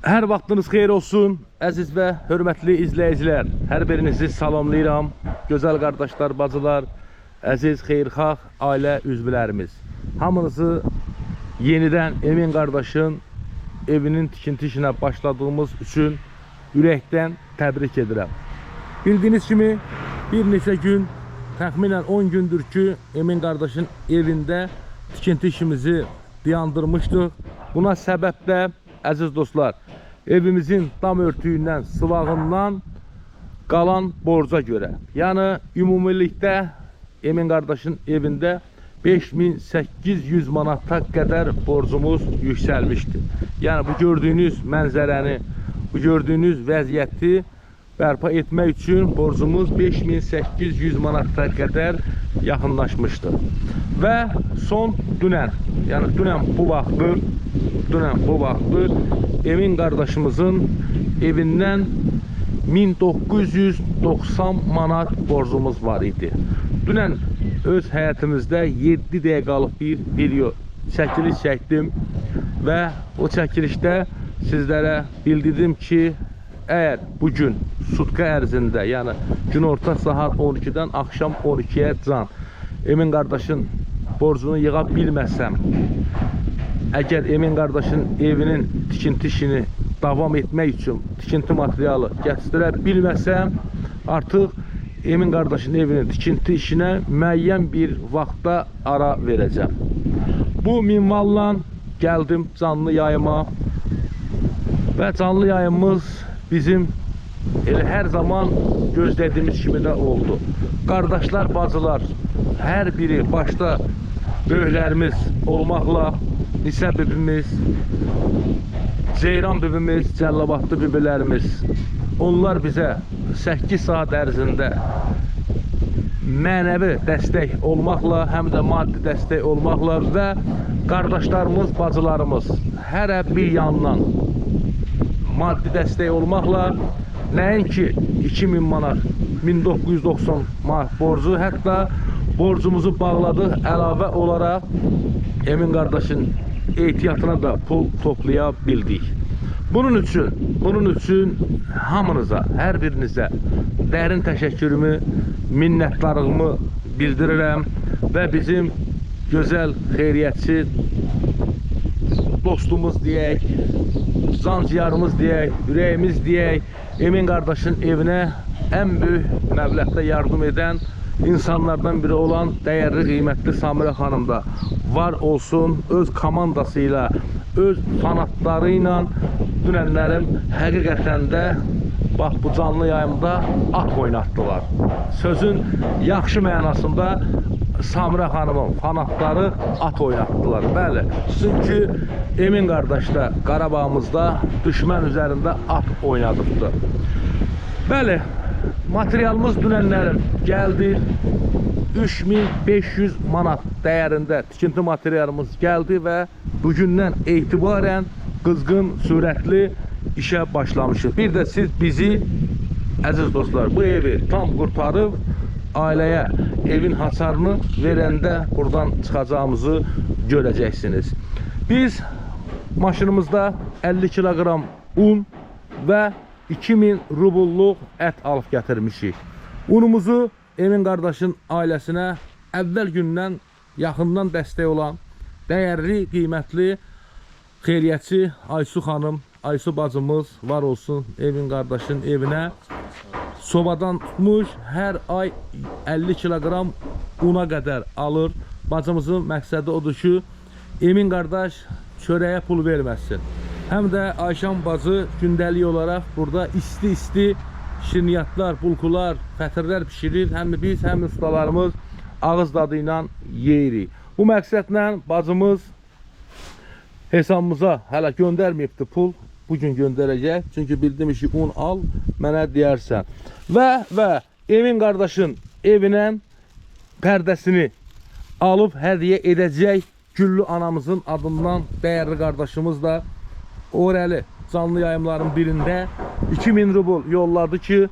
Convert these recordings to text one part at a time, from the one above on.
Hər vaxtınız xeyir olsun, əziz və hörmətli izləyicilər. Hər birinizi salamlayıram. Gözəl qardaşlar, bacılar, əziz xeyirxah ailə üzvlərimiz. Hamınızı yenidən Emin qardaşın evinin tikinti işinə başladığımız üçün ürəkdən təbrik edirəm. Bildiyiniz kimi bir neçə gün, təxminən 10 gündür ki, Emin qardaşın evində tikinti işimizi dayandırmışdıq. Buna səbəb də əziz dostlar, evimizin dam örtüyündən, sıvağından qalan borca görə. Yəni ümumilikdə Emin qardaşın evində 5800 manata qədər borcumuz yüksəlmişdi. Yəni bu gördüyünüz mənzərəni, bu gördüyünüz vəziyyəti bərpa etmək üçün borcumuz 5800 manata qədər yaxınlaşmışdı. Və son dünən, yəni dünən bu vaxtı, Emin qardaşımızın evindən 1990 manat borcumuz var idi. Dünən öz həyətimizdə 7 dəqiqəlik bir video çəkiliş çəkdim və o çəkilişdə sizlərə bildirdim ki, əgər bugün sutka ərzində, yəni günorta saat 12-dən axşam 12-yə can Emin qardaşın borcunu yığa bilməsəm, əgər Emin qardaşın evinin tikinti işini davam etmək üçün tikinti materialı gətirə bilməsəm, artıq Emin qardaşın evinin tikinti işinə müəyyən bir vaxtda ara verəcəm. Bu minvalla gəldim canlı yayıma və canlı yayımız bizim elə hər zaman gözlədiyimiz kimi də oldu. Qardaşlar, bacılar, hər biri başda böyüklərimiz olmaqla Nisə bibimiz, Ceyran bibimiz, Cəllabadlı bibilərimiz, onlar bizə 8 saat ərzində mənəvi dəstək olmaqla, həm də maddi dəstək olmaqla və qardaşlarımız, bacılarımız hərə bir yandan maddi dəstək olmaqla nəinki 2000 manat, 1990 manat borcu, hətta borcumuzu bağladıq. Əlavə olaraq Emin qardaşın ehtiyatına da pul toplaya bildik. Bunun üçün hamınıza, hər birinizə dərin təşəkkürümü, minnətdarlığımı bildirirəm və bizim gözəl xeyriyyətçi dostumuz deyək, can ciyarımız deyək, ürəyimiz deyək, Emin qardaşın evinə ən böyük məbləğdə yardım edən insanlardan biri olan dəyərli, qiymətli Samirə xanım da var olsun, öz komandası ilə, öz fanatları ilə dünənlərim həqiqətən də bax bu canlı yayımda at oynatdılar. Sözün yaxşı mənasında Samirə xanımın fanatları at oynatdılar. Bəli, çünki Emin qardaş da Qarabağımızda düşmən üzərində at oynadıbdı. Bəli, materialımız dünənlərim gəldi. 3500 manat dəyərində tikinti materialımız gəldi və bugündən etibarən qızğın, sürətli işə başlamışıq. Bir də siz bizi, əziz dostlar, bu evi tam qurtarıb ailəyə evin hasarını verəndə buradan çıxacağımızı görəcəksiniz. Biz maşınımızda 50 kiloqram un və 2000 rubulluq ət alıb gətirmişik. Unumuzu Emin qardaşın ailəsinə əvvəl gündən yaxından dəstək olan dəyərli, qiymətli xeyriyyətçi Aysu xanım, Aysu bacımız var olsun Emin qardaşın evinə sobadan tutmuş, hər ay 50 kiloqram una qədər alır. Bacımızın məqsədi odur ki, Emin qardaş çörəyə pul verməsin. Həm də Ayşan bacı gündəlik olaraq burada isti-isti şirniyyatlar, bulkular, fətirlər pişirir. Həm biz, həm ustalarımız ağız dadı ilə yeyirik. Bu məqsədlə bacımız hesabımıza hələ göndərməyibdi pul. Bugün göndərəcək. Çünki bildim ki, un al, mənə deyərsən. Və Emin qardaşın evinə pərdəsini alıb hədiyyə edəcək Güllü anamızın adından dəyərli qardaşımız da orəli canlı yayımların birində 2000 rubl yolladı ki,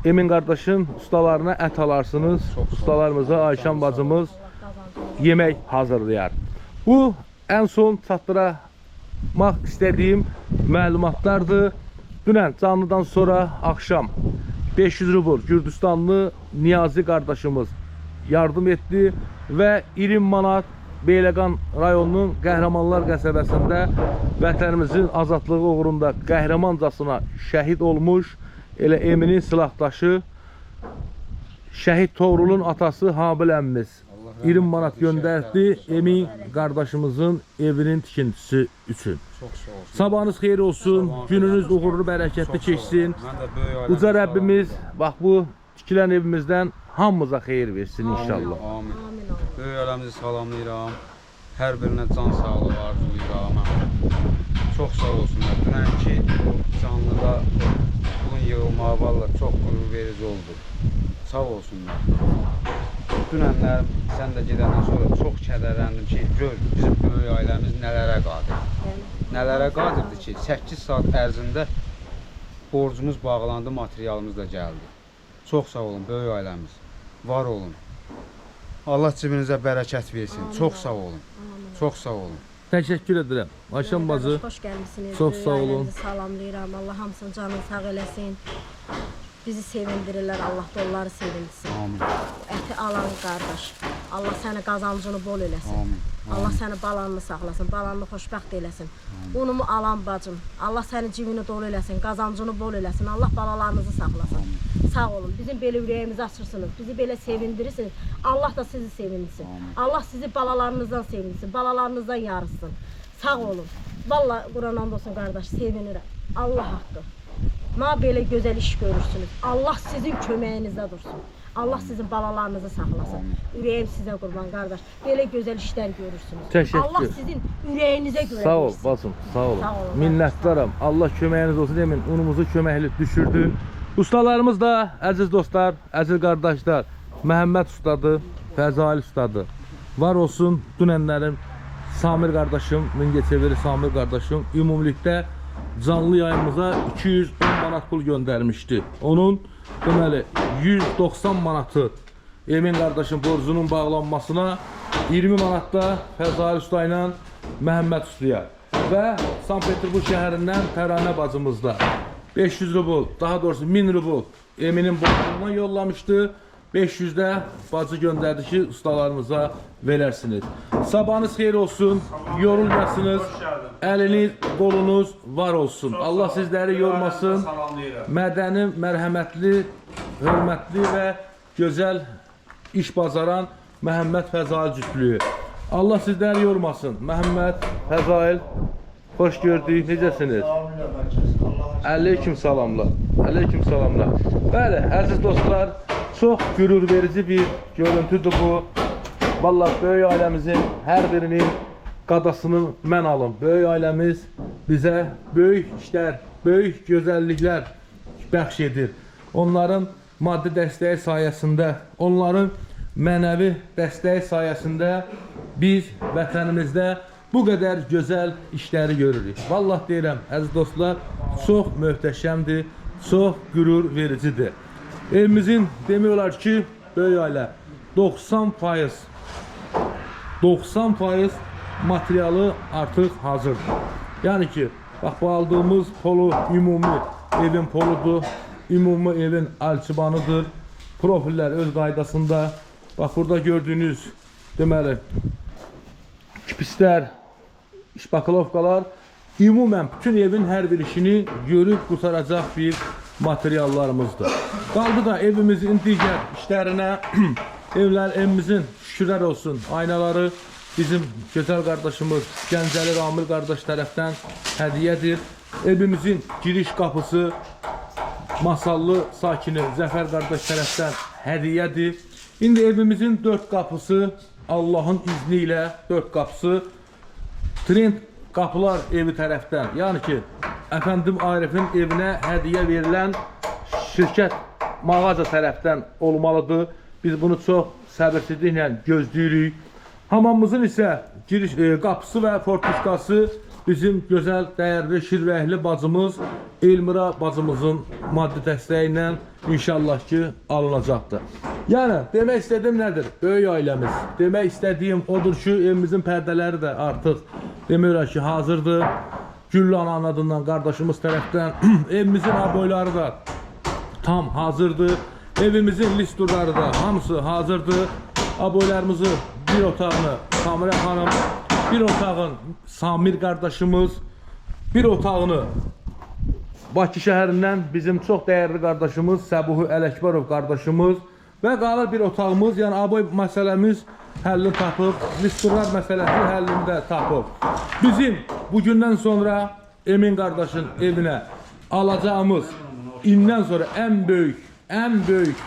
Emin qardaşın ustalarına ət alarsınız. Ustalarımıza Ayşan bacımız yemək hazırlayar. Bu ən son çatdıra Paylaşmaq istədiyim məlumatlardır. Dünən canlıdan sonra axşam 500 rubl Gürcüstanlı Niyazi qardaşımız yardım etdi və 20 manat Beyləqan rayonunun Qəhrəmanlar qəsəbəsində vətənimizin azadlığı uğrunda qəhrəmancasına şəhid olmuş elə Eminin silahdaşı Şəhid Toğrulun atası Habil əmmimiz 20 manat göndərdi Emin qardaşımızın evinin tikintisi üçün. Çox sağ olsun. Sabahınız xeyir olsun, Sabahınız gününüz xeyir olsun. uğurlu, bərəkətli Çox sağ olun. keçsin. Mən də böyük ailəmi Uca Rəbbimiz salamlayıram. bax bu tikilən evimizdən hamımıza xeyir versin inşallah. Amin. Amin Allah. Böyük ailəmizi salamlayıram. Hər birinə can sağlığı arzulayıram. Çox sağ olsunlar. Dünənki o canlıda o pulun yığılmağı valla çox qürur verici oldu. Sağ olsunlar. Dünənlər sən də gedəndən sonra çox kədərləndim ki, gör bizim böyük ailəmiz nələrə qadir. Nələrə qadirdir ki, 8 saat ərzində borcumuz bağlandı, materialımız da gəldi. Çox sağ olun böyük ailəmiz. Var olun. Allah cibinizə bərəkət versin. Amin. Çox sağ olun. Amin. Çox sağ olun. Təşəkkür edirəm. Ayşən bacı, Xoş gəlmisiniz. Çox Böyük sağ olun. ailəmizi salamlayıram. Allah hamısının canını sağ eləsin. Bizi sevindirirlər. Allah da onları sevindirsin. Amin. Əti alan qardaş. Allah səni qazancını bol eləsin. Amin. Allah səni balanını saxlasın, balanını xoşbəxt eləsin. Unumu alan bacım, Allah səni cibini dolu eləsin, qazancını bol eləsin. Allah balalarınızı saxlasın. Sağ olun. Bizim belə ürəyimizi açırsınız, bizi belə sevindirirsiniz. Allah da sizi sevindirsin. Allah sizi balalarınızdan sevindirsin, balalarınızdan yarısın. Sağ olun. Vallahi Quran and olsun qardaş, sevinirəm. Allah haqqı. Nə belə gözəl iş görürsünüz. Allah sizin köməyinizdə dursun. Allah sizin balalarınızı saxlasın. Ürəyim sizə qurban qardaş. Belə gözəl işlər görürsünüz. Təşəkkür. Allah sizin ürəyinizə görə sağ ol versin. bacım, sağ olun. Sağ olun. Minnətdaram. Allah köməyiniz olsun. Emin unumuzu köməkli düşürdün. Ustalarımız da əziz dostlar, əziz qardaşlar, Məhəmməd ustadır, Fəzail ustadır. Var olsun dünənlərim Samir qardaşım, Mingəçeviri Samir qardaşım ümumilikdə canlı yayımıza 210 manat pul göndərmişdi. Onun deməli 190 manatı Emin qardaşım borcunun bağlanmasına, 20 manat da Fəzail usta ilə Məhəmməd ustaya və Sankt-Peterburg şəhərindən Təranə bacımız da 500 rubl, daha doğrusu 1000 rubl Eminin borcundan yollamışdı. 500 də bacı göndərdi ki, ustalarımıza verərsiniz. Sabahınız xeyir olsun, yorulmayasınız. Əliniz, qolunuz var olsun. Allah sizləri yormasın. Salamlayıram. Mədəni, mərhəmətli, hörmətli və gözəl iş bacaran Məhəmməd Fəzail cütlüyü. Allah sizləri yormasın. Məhəmməd Fəzail, xoş gördük. Necəsiniz? Aleyküm salamlar. Aleyküm salamlar. Bəli, əziz dostlar, çox qürur verici bir görüntüdür bu. Vallahi böyük ailəmizin hər birinin qadasını mən alım. Böyük ailəmiz bizə böyük işlər, böyük gözəlliklər bəxş edir. Onların maddi dəstəyi sayəsində, onların mənəvi dəstəyi sayəsində biz vətənimizdə bu qədər gözəl işləri görürük. Vallah deyirəm, əziz dostlar, çox möhtəşəmdir, çox qürur vericidir. Evimizin demək olar ki, böyük ailə 90% 90% materialı artıq hazırdır. Yəni ki, bax bu aldığımız polu ümumi evin poludur, ümumi evin alçıbanıdır. Profillər öz qaydasında. Bax burada gördüyünüz deməli kipislər, şpaklovkalar ümumən bütün evin hər bir işini görüb qurtaracaq bir materiallarımızdır. Qaldı da evimizin digər işlərinə, evimizin şükürlər olsun aynaları bizim gözəl qardaşımız Gəncəli Ramil qardaş tərəfdən hədiyyədir. Evimizin giriş qapısı Masallı sakini Zəfər qardaş tərəfdən hədiyyədir. İndi evimizin 4 qapısı Allahın izni ilə 4 qapısı Trend Qapılar evi tərəfdən, yəni ki, əfəndim Arifin evinə hədiyyə verilən şirkət mağaza tərəfdən olmalıdır. Biz bunu çox səbirsizliklə gözləyirik. Hamamımızın isə giriş qapısı və fortuşkası bizim gözəl, dəyərli, şirvəhli bacımız Elmira bacımızın maddi dəstəyi ilə inşallah ki alınacaqdır. Yəni demək istədiyim nədir? Böyük ailəmiz. Demək istədiyim odur ki, evimizin pərdələri də artıq demək olar ki, hazırdır. Güllü ananın adından qardaşımız tərəfdən evimizin aboyları da tam hazırdır. Evimizin listurları da hamısı hazırdır. Aboylarımızı bir otağını Samirə xanım, bir otağın Samir qardaşımız, bir otağını Bakı şəhərindən bizim çox dəyərli qardaşımız Səbuhi Ələkbərov qardaşımız və qalır bir otağımız, yəni aboy məsələmiz həllini tapıb, listurlar məsələsi həllini də tapıb. Bizim bugündən sonra Emin qardaşın evinə alacağımız indən sonra ən böyük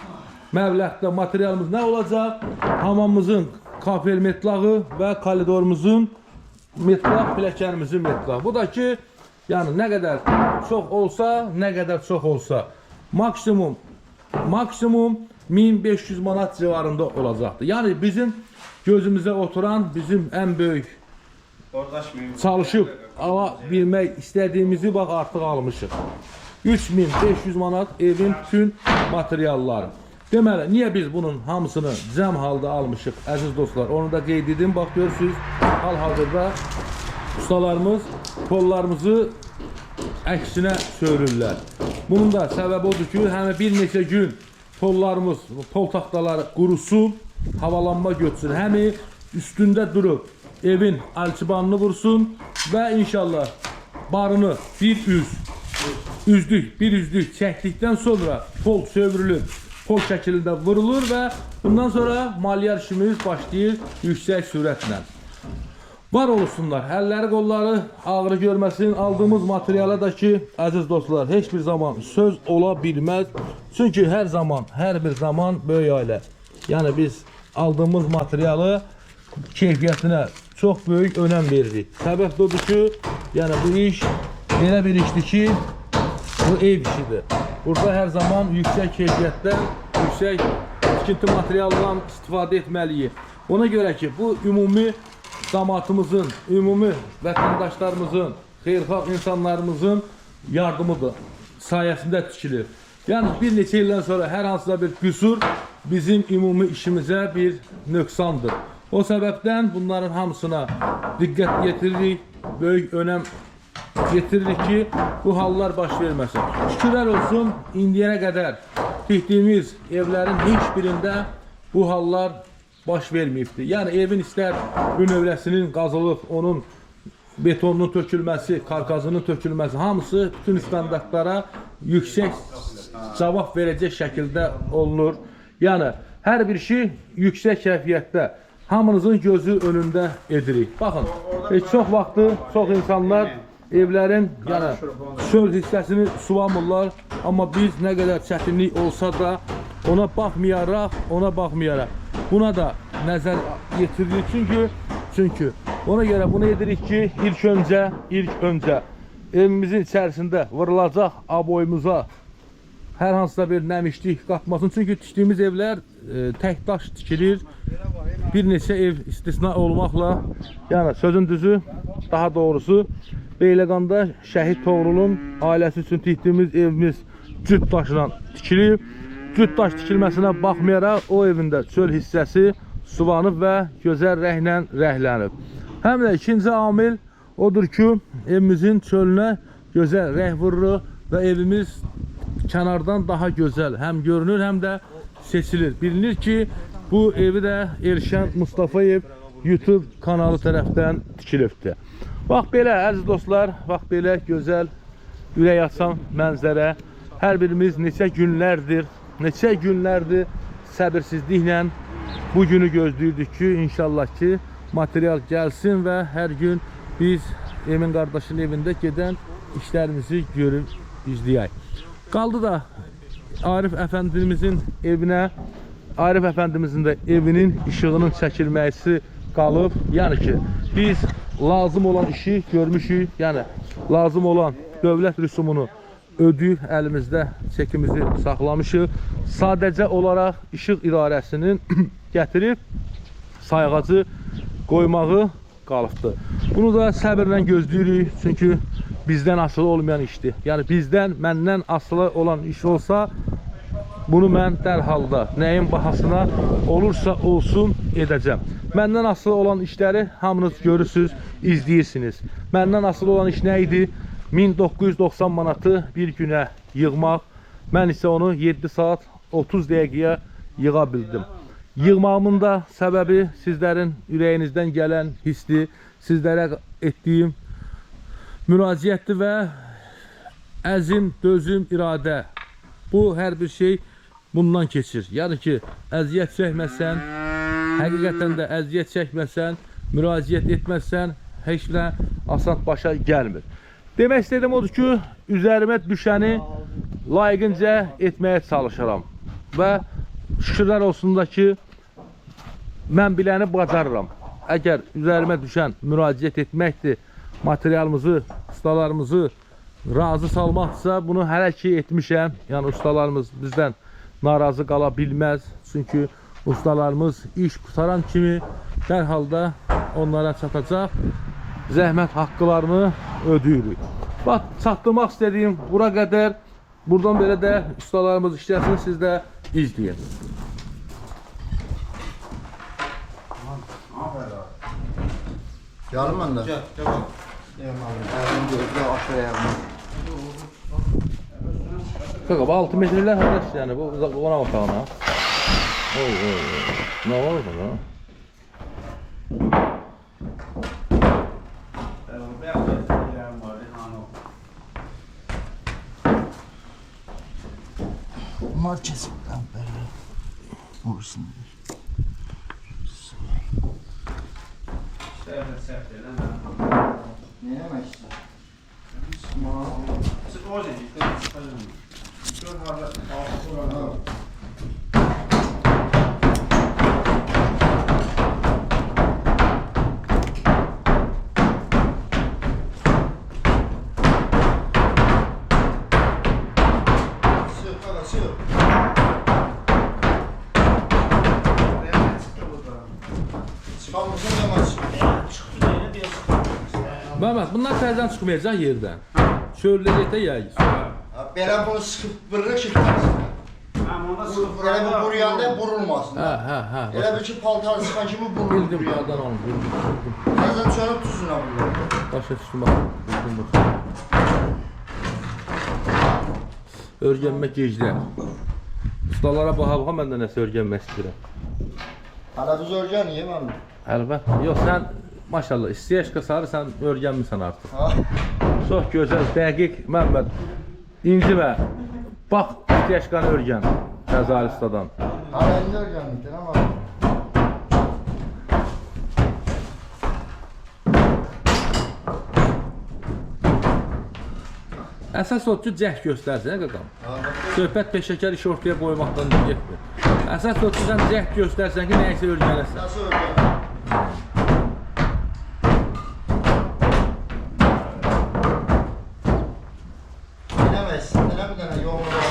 məbləğdə materialımız nə olacaq? Hamamımızın kafel metlağı və koridorumuzun metlaq, pilləkənimizin metlağı. Bu da ki, yəni nə qədər çox olsa, nə qədər çox olsa, maksimum 1500 manat civarında olacaqdır. Yəni bizim gözümüzə oturan bizim ən böyük çalışıb ala bilmək istədiyimizi bax artıq almışıq. 3500 manat evin bütün materialları. Deməli, niyə biz bunun hamısını cəm halda almışıq əziz dostlar? Onu da qeyd edim. Bax görürsünüz, hal-hazırda ustalarımız pollarımızı əksinə söyrürlər. Bunun da səbəbi odur ki, həm bir neçə gün pollarımız, pol taxtaları qurusun, havalanma götürsün. Həm üstündə durub evin alçıbanını vursun və inşallah barını bir üzlük çəkdikdən sonra pol çövrülür, pol şəklində vurulur və bundan sonra maliyar işimiz başlayır yüksək sürətlə. Var olsunlar, əlləri qolları ağrı görməsin. Aldığımız materiala da ki, əziz dostlar, heç bir zaman söz ola bilməz. Çünki hər zaman, hər bir zaman böyük ailə. Yəni biz aldığımız materialı keyfiyyətinə çox böyük önəm veririk. Səbəb də odur ki, yəni bu iş elə bir işdir ki, bu ev işidir. Burada hər zaman yüksək keyfiyyətdən, yüksək tikinti materialından istifadə etməliyik. Ona görə ki, bu ümumi cəmaatımızın, ümumi vətəndaşlarımızın, xeyirxah insanlarımızın yardımıdır, sayəsində tikilir. Yəni bir neçə ildən sonra hər hansısa bir qüsur bizim ümumi işimizə bir nöqsandır. O səbəbdən bunların hamısına diqqət yetiririk, böyük önəm yetiririk ki, bu hallar baş verməsin. Şükürlər olsun, indiyənə qədər tikdiyimiz evlərin heç birində bu hallar baş verməyibdir. Yəni evin istər bünövrəsinin qazılıb, onun betonunun tökülməsi, karkazının tökülməsi, hamısı bütün standartlara yüksək cavab verəcək şəkildə olunur. Yəni hər bir şey yüksək keyfiyyətdə hamınızın gözü önündə edirik. Baxın, çox vaxtı çox insanlar evlərin yəni çöl hissəsini sulamırlar, amma biz nə qədər çətinlik olsa da ona baxmayaraq buna da nəzər yetiririk. Çünki ona görə bunu edirik ki, ilk öncə evimizin içərisində vurulacaq aboyumuza hər hansısa bir nəmişlik qatmasın. Çünki tikdiyimiz evlər tək daş tikilir. Bir neçə ev istisna olmaqla, yəni sözün düzü, daha doğrusu Beyləqanda Şəhid Toğrulun ailəsi üçün tikdiyimiz evimiz cüt daşla tikilib. Cüt daş tikilməsinə baxmayaraq o evin də çöl hissəsi suvanıb və gözəl rənglə rənglənib. Həm də ikinci amil odur ki, evimizin çölünə gözəl rəng vururuq və evimiz kənardan daha gözəl həm görünür, həm də seçilir. Bilinir ki, bu evi də Elşən Mustafayev YouTube kanalı tərəfdən tikilibdir. Bax belə əziz dostlar, bax belə gözəl ürək açan mənzərə. Hər birimiz neçə günlərdir səbirsizliklə bu günü gözləyirdik ki, inşallah ki, material gəlsin və hər gün biz Emin qardaşın evində gedən işlərimizi görüb izləyək. Qaldı da Arif əfəndimizin evinə, Arif əfəndimizin də evinin işığının çəkilməsi qalıb. Yəni ki, biz lazım olan işi görmüşük, yəni lazım olan dövlət rüsumunu ödəyib, əlimizdə çekimizi saxlamışıq. Sadəcə olaraq işıq idarəsinin gətirib sayğacı qoymağı qalıbdır. Bunu da səbirlə gözləyirik, çünki bizdən asılı olmayan işdir. Yəni bizdən, məndən asılı olan iş olsa, bunu mən dərhal da nəyin bahasına olursa olsun edəcəm. Məndən asılı olan işləri hamınız görürsünüz, izləyirsiniz. Məndən asılı olan iş nə idi? 1990 manatı bir günə yığmaq. Mən isə onu 7 saat 30 dəqiqəyə yığa bildim. Yığmağımın da səbəbi sizlərin ürəyinizdən gələn hissdir, sizlərə etdiyim müraciətdir və əzim, dözüm, iradə. Bu hər bir şey bundan keçir. Yəni ki, əziyyət çəkməsən, həqiqətən də əziyyət çəkməsən, müraciət etməsən, heç nə asan başa gəlmir. Demək istədiyim odur ki, üzərimə düşəni layiqincə etməyə çalışıram. Və şükürlər olsun da ki, mən biləni bacarıram. Əgər üzərimə düşən müraciət etməkdir, materialımızı, ustalarımızı razı salmaqdırsa, bunu hələ ki etmişəm. Yəni ustalarımız bizdən narazı qala bilməz. Çünki ustalarımız iş qurtaran kimi dərhal da onlara çatacaq zəhmət haqqılarını ödəyirik. Bax, çatdırmaq istədiyim bura qədər. Buradan belə də ustalarımız işləsin, siz də izləyin. Gəlim mən də. Gəl, gəl bax. Əlimi gözlə aşağı ayağımı. Qaqa, bu 6 metrlər harda işlənir? Bu uzaq qonaq otağına. Oy, oy, oy. Nə var orada? Bayaq yerlərim var, hanı o. Bunlar kesip belə. Vursun. Səhv səhv eləmə. Nə yemək istəyirsən? Çıx oradan, çıxacam. Gör harda oranı. Sıx, qaqa, sıx. Çıxamırsan yaman çıx. Məhəmməd, bunlar təzədən çıxmayacaq yerdən. Çörləyəcək də yəqin. Ha, belə bunu sıxıb vurur ki, tərsinə. Həm onda çıxıb Elə bir buruyanda burulmasın. Hə, hə, hə. Elə bir ki, paltarı sıxan kimi burulur. Bildim, qadan onu, bildim, bildim. Təzən çönüb tuzuna vurur. Başa düşdüm, bax. Bildim, bax. Öyrənmək gecdə. Ustalara baxa-baxa mən də nəsə öyrənmək istəyirəm. Hələ biz öyrəniyik mən. Əlbəttə. Yox, sən maşallah istəyəşqa sarı sən öyrənmisən artıq. Ha. Çox gözəl, dəqiq Məmməd. İncimə. Bax, istəyəşqanı öyrən Xəzali ustadan. Hələ indi öyrəndik, amma. Əsas odur ki, cəhd göstərsin, hə qaqam. Ha, bax. Söhbət peşəkar işi ortaya qoymaqdan getmir. Əsas odur ki, sən cəhd göstərsən ki, nəyisə öyrənəsən. Nasıl öyrəndik? Eləməzsin, elə bir dənə yolunu var.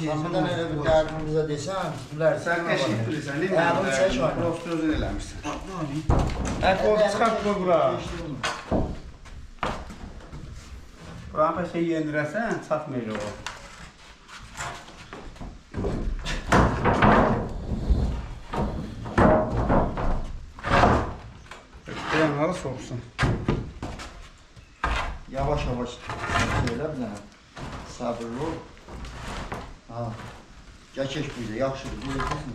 Sən bir dənə elə bir dərdini bizə desən, bilərsən. Sən qəşəng bilirsən, değil mi? Ayağını çək var. Prosto özün eləmişsən. Hə, qol çıxart qoy bura. Buranı bəlkə yendirəsən, çatmayacaq o. Dayan, hara soxsun? Yavaş yavaş şey elə bir dənə. Sabırlı ol. Ha. Gəl keç bu üzə, yaxşıdır. Bu üzə keçmə.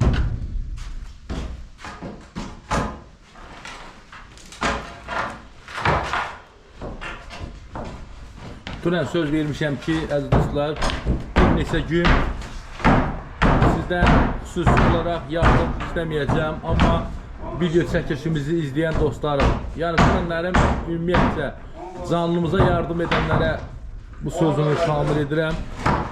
Dünən söz vermişəm ki, əziz dostlar, bir neçə gün sizdən xüsusi olaraq yardım istəməyəcəm, amma video çəkilişimizi izləyən dostlarım, yəni dünənlərim ümumiyyətcə canlımıza yardım edənlərə bu sözümü şamil edirəm.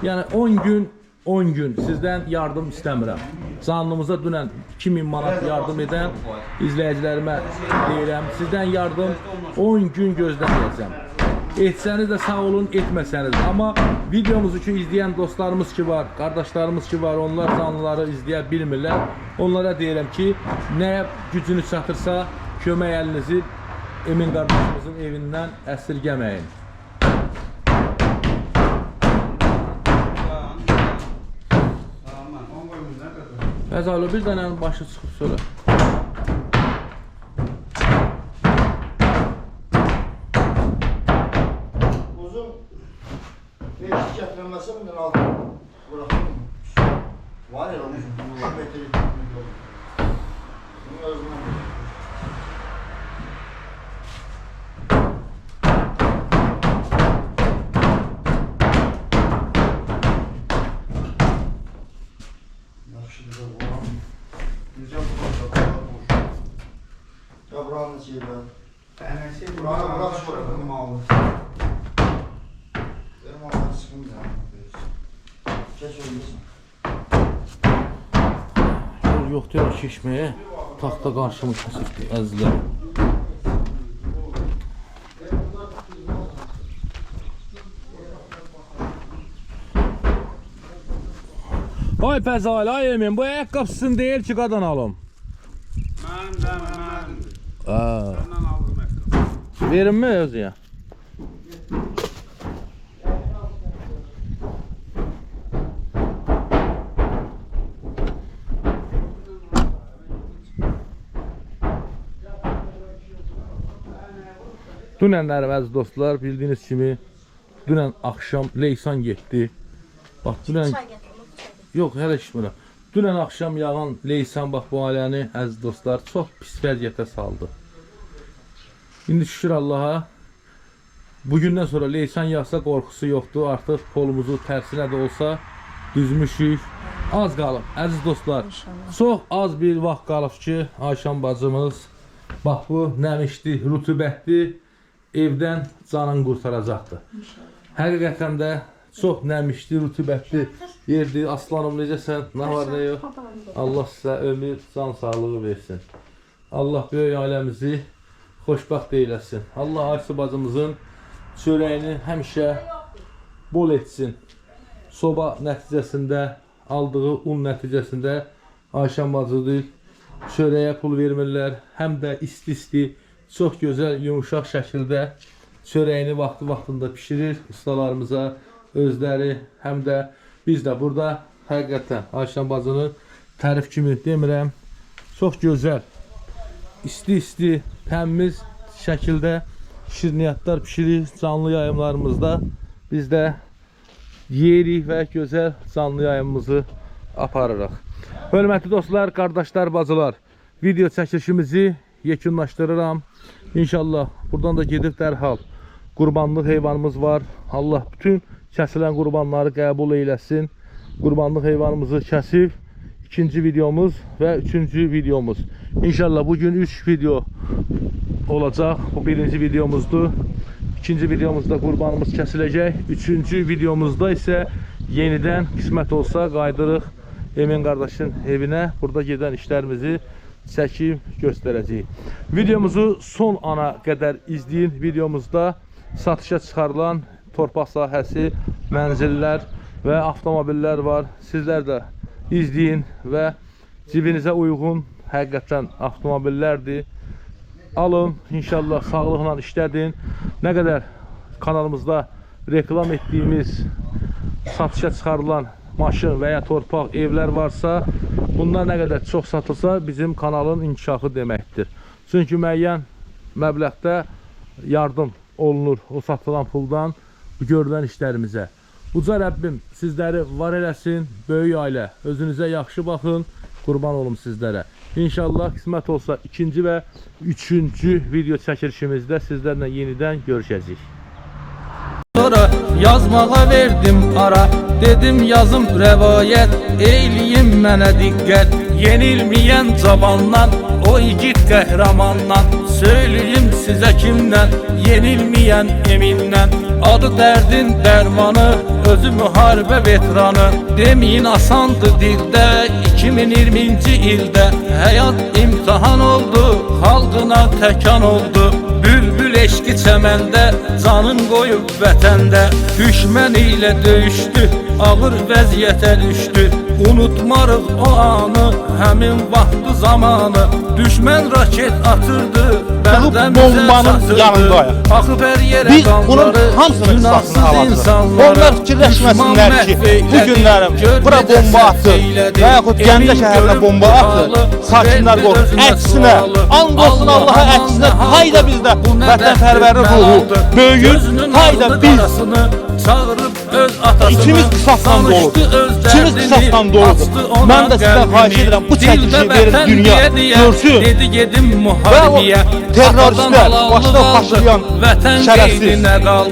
Yəni 10 gün, 10 gün sizdən yardım istəmirəm. Canlımıza dünən 2000 manat yardım edən izləyicilərimə deyirəm, sizdən yardım 10 gün gözləməyəcəm. Etsəniz də sağ olun, etməsəniz də. Amma videomuzu ki izləyən dostlarımız ki var, qardaşlarımız ki var, onlar canlıları izləyə bilmirlər. Onlara deyirəm ki, nəyə gücünüz çatırsa kömək əlinizi Emin qardaşımızın evindən əsirgəməyin. mən. On qoymuş nə qədər? Fəzalı bir dənənin başı çıxıb sonra. Uzun beşik gətirilməsə bundan altı buraxılmır. Var ya uzun. 2 metr olur. Bunun özündən bilir. Yaxşı bir də buram. Güzel bu kadar boş. Ya buranın şeyi ben. Ənəsi Buranı bırak sonra. Vurmalı. Benim ondan sıkıntı ya. Geç olmasın. Yol yoxdur ya keçməyə. Taxta qarşımı kəsibdir əzizlər. Ay Fəzail, ay Emin, bu ayaqqabısını deyil ki, qadan alım. Mən də mənimdir. Ha. Səndən aldım ayaqqabı. Verin mi özüyə? Dünənlər əziz dostlar, bildiyiniz kimi dünən axşam Leysan getdi. Bax dünən Çay gətir, onu çay gətir. Yox, hələ içmirəm. Dünən axşam yağan leysan bax bu ailəni əziz dostlar çox pis vəziyyətə saldı. İndi şükür Allaha. Bugündən sonra leysan yağsa qorxusu yoxdur. Artıq polumuzu tərsinə də olsa düzmüşük. Az qalıb əziz dostlar. Çox az bir vaxt qalıb ki, Ayşən bacımız bax bu nəmişli, rütubətli evdən canını qurtaracaqdır. Həqiqətən də çox nəmişli, rütubətli yerdir. Aslanım necəsən? Nə var nə yox? Allah sizə ömür, can sağlığı versin. Allah böyük ailəmizi xoşbəxt eyləsin. Allah Aysu bacımızın çörəyini həmişə bol etsin. Soba nəticəsində aldığı un nəticəsində Ayşən bacı deyil, çörəyə pul vermirlər. Həm də isti-isti, çox gözəl, yumuşaq şəkildə çörəyini vaxtı-vaxtında bişirir ustalarımıza, özləri, həm də biz də burada həqiqətən Ayşən bacını tərif kimi demirəm. Çox gözəl, isti-isti, təmiz şəkildə şirniyyatlar bişirir canlı yayımlarımızda. Biz də yeyirik və gözəl canlı yayımımızı aparırıq. Hörmətli dostlar, qardaşlar, bacılar, video çəkilişimizi yekunlaşdırıram. İnşallah buradan da gedib dərhal qurbanlıq heyvanımız var. Allah bütün kəsilən qurbanları qəbul eyləsin. Qurbanlıq heyvanımızı kəsib ikinci videomuz və üçüncü videomuz. İnşallah bugün 3 video olacaq. Bu birinci videomuzdur. İkinci videomuzda qurbanımız kəsiləcək. Üçüncü videomuzda isə yenidən qismət olsa qayıdırıq Emin qardaşın evinə. Burada gedən işlərimizi çəkib göstərəcəyik. Videomuzu son ana qədər izləyin. Videomuzda satışa çıxarılan torpaq sahəsi, mənzillər və avtomobillər var. Sizlər də izləyin və cibinizə uyğun həqiqətən avtomobillərdir. Alın, inşallah sağlıqla işlədin. Nə qədər kanalımızda reklam etdiyimiz satışa çıxarılan maşın və ya torpaq, evlər varsa, bunlar nə qədər çox satılsa bizim kanalın inkişafı deməkdir. Çünki müəyyən məbləğdə yardım olunur o satılan puldan bu görülən işlərimizə. Uca Rəbbim sizləri var eləsin, böyük ailə. Özünüzə yaxşı baxın, qurban olum sizlərə. İnşallah qismət olsa ikinci və üçüncü video çəkilişimizdə sizlərlə yenidən görüşəcəyik. Sonra yazmağa verdim ara. Dedim yazım rəvayət, eyləyim mənə diqqət. Yenilməyən cavandan, o igid qəhrəmandan. Söyləyim sizə kimdən, yenilməyən Emindən. Adı dərdin dərmanı, özü müharibə veteranı. Deməyin asandı dildə, 2020-ci ildə. Həyat imtahan oldu, xalqına təkan oldu. Bülbül eşqi çəməndə, canın qoyub vətəndə. Düşmən ilə döyüşdü, ağır vəziyyətə düşdü. Unutmarıq o anı, həmin vaxtı zamanı. Düşmən raket atırdı, atdığı bombanın yanındayıq. Biz bunun hamısının qisasını alacağıq. Onlar fikirləşməsinlər ki, bu günlərim bura bomba atır və yaxud Gəncə şəhərinə bomba atır, sakinlər qorxur. Əksinə, and olsun Allaha, əksinə, hayda bizdə vətənpərvərlik ruhu böyüyür, hayda biz İçimiz qisasla doludur. İçimiz qisasla doludur. Mən də sizdən xahiş edirəm, bu çəkilişi verin dünya görsün. Və o terroristlər, başına başlayan şərəfsiz,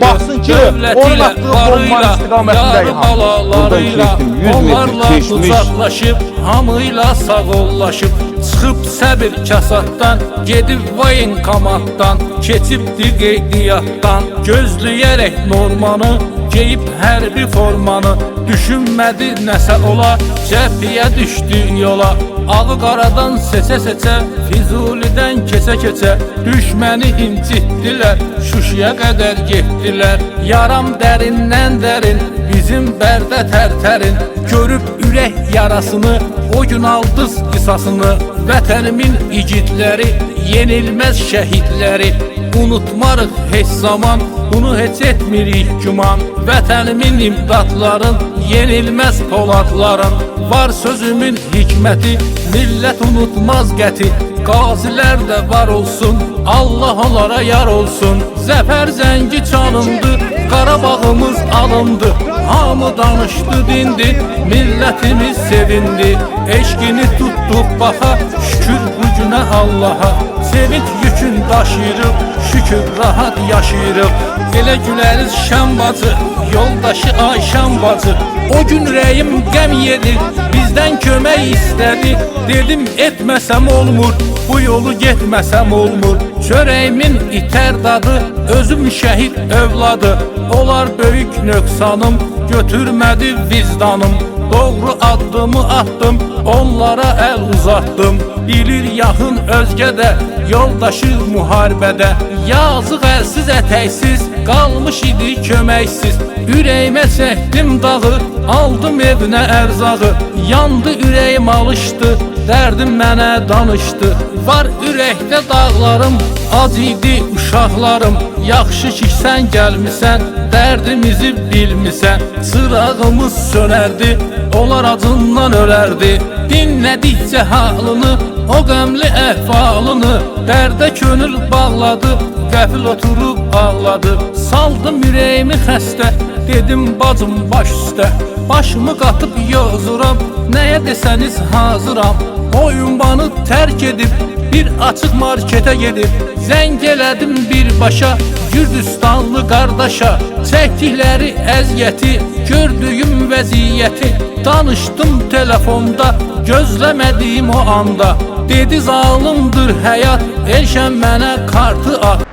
baxsın ki, onun atdığı bombanın istiqamətindəyik. Buradan keçdim, 100 metr keçmiş. Hamıyla sağollaşıb, çıxıb səbir kasatdan, gedib voyenkomatdan, keçibdi qeydiyyatdan, gözləyərək normanı, geyib hərbi formanı, düşünmədi nəsə ola, cəbhiyə düşdü yola. Ağı qaradan seçə-seçə, Füzulidən keçə-keçə, düşməni incitdilər, Şuşaya qədər getdilər. Yaram dərindən dərin, bizim Bərdə tərtərin, görüb ürək yarasını, o gün aldız qisasını. Vətənimin igidləri, yenilməz şəhidləri, unutmarıq heç zaman, bunu heç etmirik güman. Vətənimin imdadların, yenilməz poladların, var sözümün hikməti, millət unutmaz qəti. Qazilər də var olsun, Allah onlara yar olsun. Zəfər zəngi çalındı, Qarabağımız alındı. Hamı danışdı, dindi, millətimiz sevindi. Eşqini tutduq baxa, şükür bu günə Allaha. Sevinç yükün daşıyırıq, şükür rahat yaşayırıq. Elə güləriz Şən bacı, yoldaşı Ayşən bacı. O gün ürəyim qəm yedi, bizdən kömək istədi. Dedim etməsəm olmur, bu yolu getməsəm olmur. Çörəyimin itər dadı, özüm şəhid övladı. Onlar böyük nöqsanım, götürmədi vicdanım. Doğru addımı attım, onlara əl uzatdım. Bilir yaxın özgə də, yoldaşı müharibədə. Yazıq əlsiz ətəksiz, qalmış idi köməksiz. Ürəyimə çəkdim dağı, aldım evinə ərzağı. Yandı ürəyim alışdı, dərdim mənə danışdı. Var ürəkdə dağlarım, ac idi uşaqlarım. Yaxşı ki sən gəlmisən, dərdimizi bilmisən. Çırağımız sönərdi, onlar acından ölərdi. Dinlədikcə halını, o qəmli əhvalını, dərdə könül bağladı, qəfil oturub ağladı. Saldım ürəyimi xəstə, dedim bacım baş üstə. Başımı qatıb yozuram, nəyə desəniz hazıram. O ünvanı tərk edib, bir açıq marketə gedib. Zəng elədim birbaşa, Gürcüstanlı qardaşa. Çəkdikləri əziyyəti, gördüyüm vəziyyəti, danışdım telefonda, gözləmədiyim o anda. Dedi zalimdir həyat, Elşən mənə kartı at.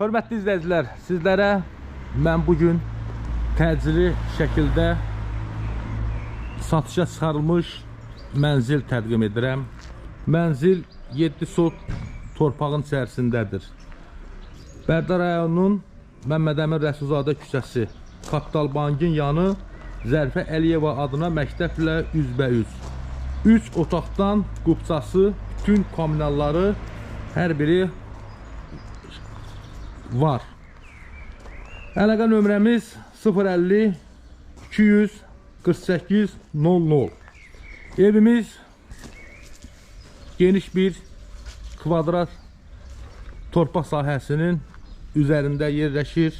Hörmətli izləyicilər, sizlərə mən bugün təcili şəkildə satışa çıxarılmış mənzil təqdim edirəm. Mənzil 7 sot torpağın içərisindədir. Bərdə rayonunun Məmmədəmin Rəsulzadə küçəsi, Kapital Bankın yanı, Zərifə Əliyeva adına məktəblə üzbəüz. 3 otaqdan qubçası, bütün kommunalları hər biri var. Əlaqə nömrəmiz 050 248 00. Evimiz geniş bir kvadrat torpaq sahəsinin üzərində yerləşir.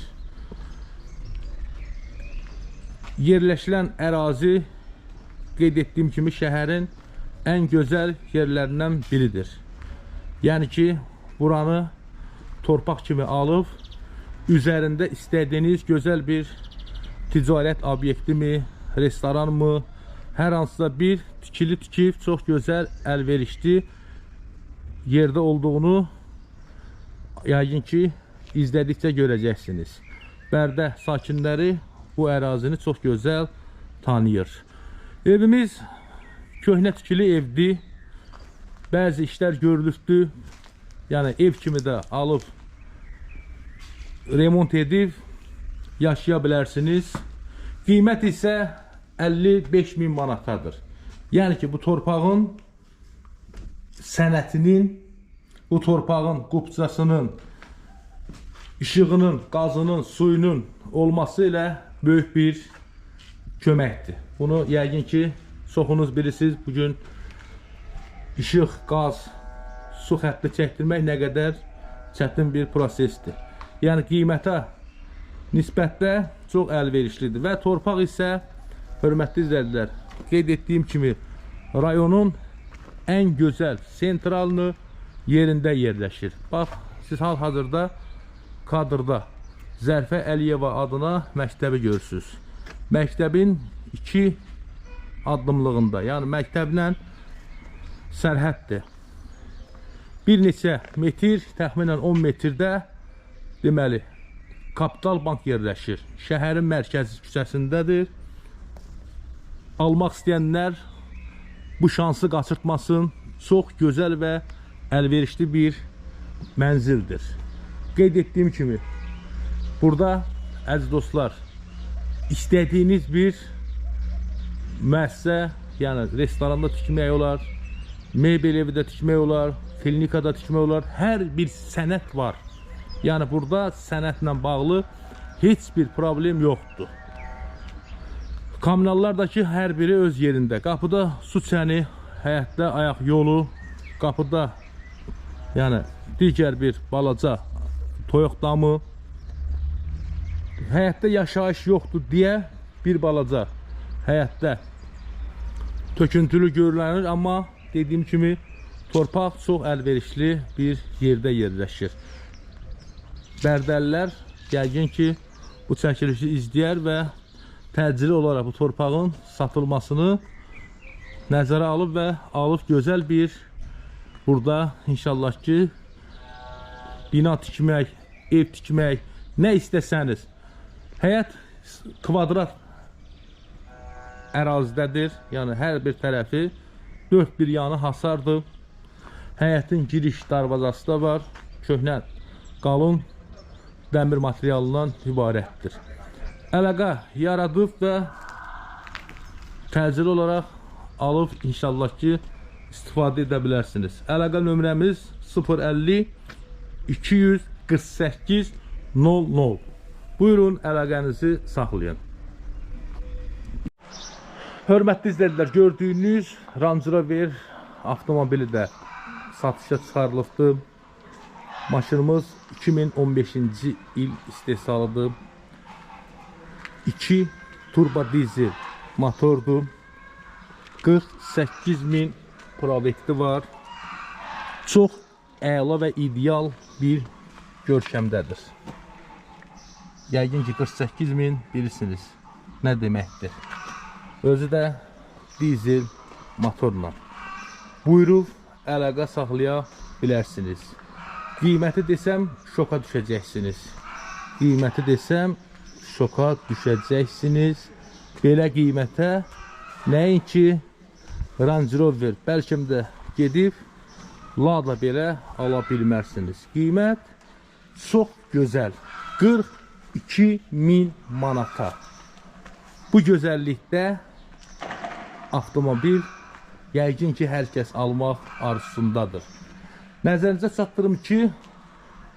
Yerləşilən ərazi qeyd etdiyim kimi şəhərin ən gözəl yerlərindən biridir. Yəni ki, buranı torpaq kimi alıb, üzərində istədiyiniz gözəl bir ticarət obyekti mi, restoran mı, hər hansısa bir tikili tikib çox gözəl əlverişli yerdə olduğunu yəqin ki, izlədikcə görəcəksiniz. Bərdə sakinləri bu ərazini çox gözəl tanıyır. Evimiz köhnə tikili evdir. Bəzi işlər görülübdür. Yəni ev kimi də alıb remont edib yaşaya bilərsiniz. Qiymət isə 55.000 manatadır. Yəni ki, bu torpağın sənətinin, bu torpağın qupçasının, işığının, qazının, suyunun olması ilə böyük bir köməkdir. Bunu yəqin ki, çoxunuz bilirsiniz. Bugün işıq, qaz, su xətti çəkdirmək nə qədər çətin bir prosesdir. Yəni qiymətə nisbətdə çox əlverişlidir və torpaq isə, hörmətli izləyicilər, qeyd etdiyim kimi rayonun ən gözəl sentralını yerində yerləşir. Bax, siz hal-hazırda kadrda Zərfə Əliyeva adına məktəbi görürsünüz. Məktəbin 2 addımlığında, yəni məktəblə sərhəddir. Bir neçə metr, təxminən 10 metrdə deməli, Kapital Bank yerləşir. Şəhərin mərkəzi küçəsindədir. Almaq istəyənlər bu şansı qaçırtmasın. Çox gözəl və əlverişli bir mənzildir. Qeyd etdiyim kimi, burada əziz dostlar, istədiyiniz bir müəssisə, yəni restoranda tikmək olar, mebel evi də tikmək olar, klinikada tikmək olar. Hər bir sənət var. Yəni burada sənətlə bağlı heç bir problem yoxdur. Kommunallardakı hər biri öz yerində. Qapıda su çəni, həyətdə ayaq yolu, qapıda yəni digər bir balaca toyuq damı. Həyətdə yaşayış yoxdur deyə bir balaca həyətdə töküntülü görünür, amma dediyim kimi torpaq çox əlverişli bir yerdə yerləşir. Bərdəlilər yəqin ki, bu çəkilişi izləyər və təcili olaraq bu torpağın satılmasını nəzərə alıb və alıb gözəl bir burada inşallah ki bina tikmək, ev tikmək, nə istəsəniz. Həyət kvadrat ərazidədir, yəni hər bir tərəfi dörd bir yanı hasardır. Həyətin giriş darvazası da var, köhnə qalın dəmir materialından ibarətdir. Əlaqə yaradıb və təcili olaraq alıb inşallah ki istifadə edə bilərsiniz. Əlaqə nömrəmiz 050 248 00. Buyurun, əlaqənizi saxlayın. Hörmətli izləyicilər, gördüyünüz Range Rover avtomobili də satışa çıxarılıbdır. Maşınımız 2015-ci il istehsalıdır. 2 turbo dizel motordur. 48.000 proyekti var. Çox əla və ideal bir görkəmdədir. Yəqin ki 48.000 bilirsiniz nə deməkdir. Özü də dizel motorla. Buyurub əlaqə saxlaya bilərsiniz. Qiyməti desəm şoka düşəcəksiniz. Qiyməti desəm şoka düşəcəksiniz. Belə qiymətə nəinki Range Rover, bəlkə də gedib Lada belə ala bilmərsiniz. Qiymət çox gözəl. 42.000 manata. Bu gözəllikdə avtomobil yəqin ki hər kəs almaq arzusundadır. Nəzərinizə çatdırım ki,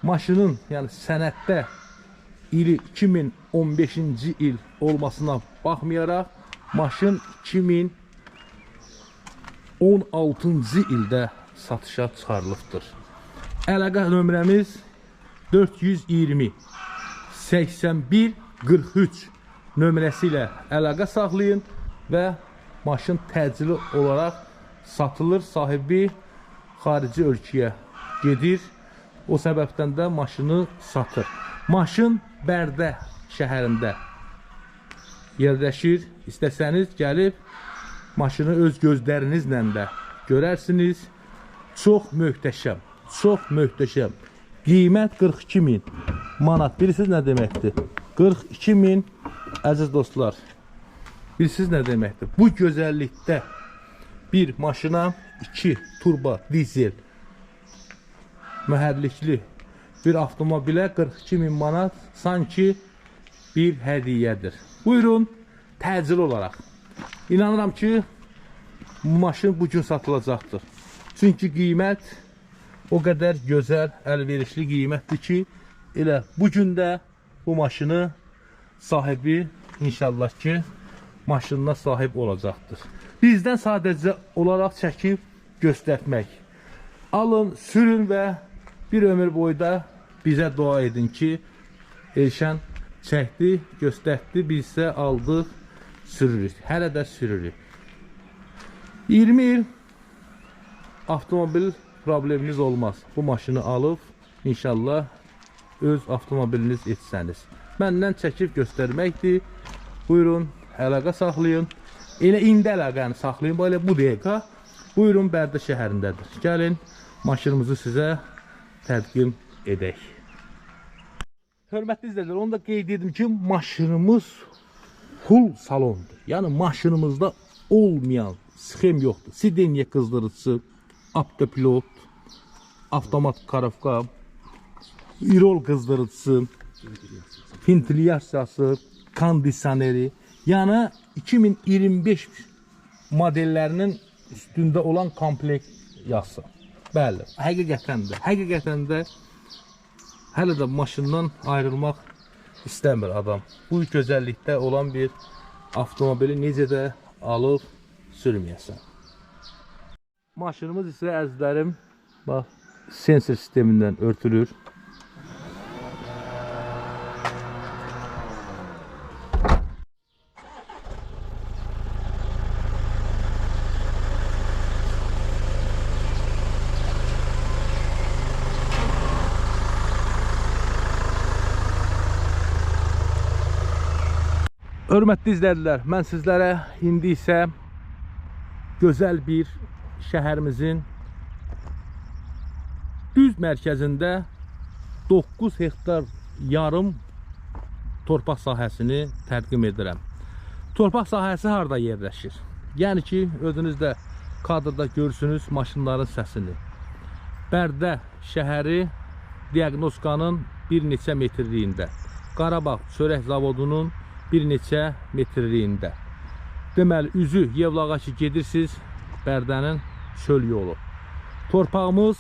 maşının, yəni sənəddə ili 2015-ci il olmasına baxmayaraq, maşın 2016-cı ildə satışa çıxarılıbdır. Əlaqə nömrəmiz 420 81 43 nömrəsi ilə əlaqə saxlayın və maşın təcili olaraq satılır. Sahibi xarici ölkəyə gedir. O səbəbdən də maşını satır. Maşın Bərdə şəhərində yerləşir. İstəsəniz gəlib maşını öz gözlərinizlə də görərsiniz. Çox möhtəşəm, çox möhtəşəm. Qiymət 42.000 manat. Bilirsiniz nə deməkdir? 42.000 əziz dostlar. Bilirsiniz nə deməkdir? Bu gözəllikdə bir maşına 2 turbo dizel mühərrikli bir avtomobilə 42.000 manat sanki bir hədiyyədir. Buyurun, təcili olaraq. İnanıram ki, Maşın bu gün satılacaqdır. Çünki qiymət o qədər gözəl, əlverişli qiymətdir ki, elə bu gün də bu maşını sahibi inşallah ki, maşınına sahib olacaqdır. Bizdən sadəcə olaraq çəkib göstərmək. Alın, sürün və bir ömür boyu da bizə dua edin ki, Elşən çəkdi, göstərdi, biz isə aldıq, sürürük. Hələ də sürürük. 20 il avtomobil probleminiz olmaz. Bu maşını alıb inşallah öz avtomobiliniz etsəniz. Məndən çəkib göstərməkdir. Buyurun, əlaqə saxlayın. Elə indi əlaqəni saxlayın, elə bu dəqiqə. Buyurun, Bərdə şəhərindədir. Gəlin, maşınımızı sizə təqdim edək. Hörmətli izləyicilər, onu da qeyd edim ki, maşınımız full salondur. Yəni maşınımızda olmayan sxem yoxdur. Sidenya qızdırıcısı, avtopilot, avtomat karavka, İrol qızdırıcısı, ventilyasiyası, kondisioneri. Yəni 2025 modellərinin üstündə olan komplekt yası. Bəli, həqiqətən də hələ də maşından ayrılmaq istəmir adam. Bu gözəllikdə olan bir avtomobili necə də alıb sürməyəsən. Maşınımız isə əzizlərim, bax, sensor sistemindən örtülür. Hörmətli izləyicilər, mən sizlərə indi isə gözəl bir şəhərimizin düz mərkəzində 9 hektar yarım torpaq sahəsini təqdim edirəm. Torpaq sahəsi harda yerləşir? Yəni ki, özünüz də kadrda görürsünüz maşınların səsini. Bərdə şəhəri Diaqnoskanın bir neçə metrliyində, Qarabağ çörək zavodunun bir neçə metrliyində. Deməli, üzü Yevlağa ki gedirsiniz, Bərdənin çöl yolu. Torpağımız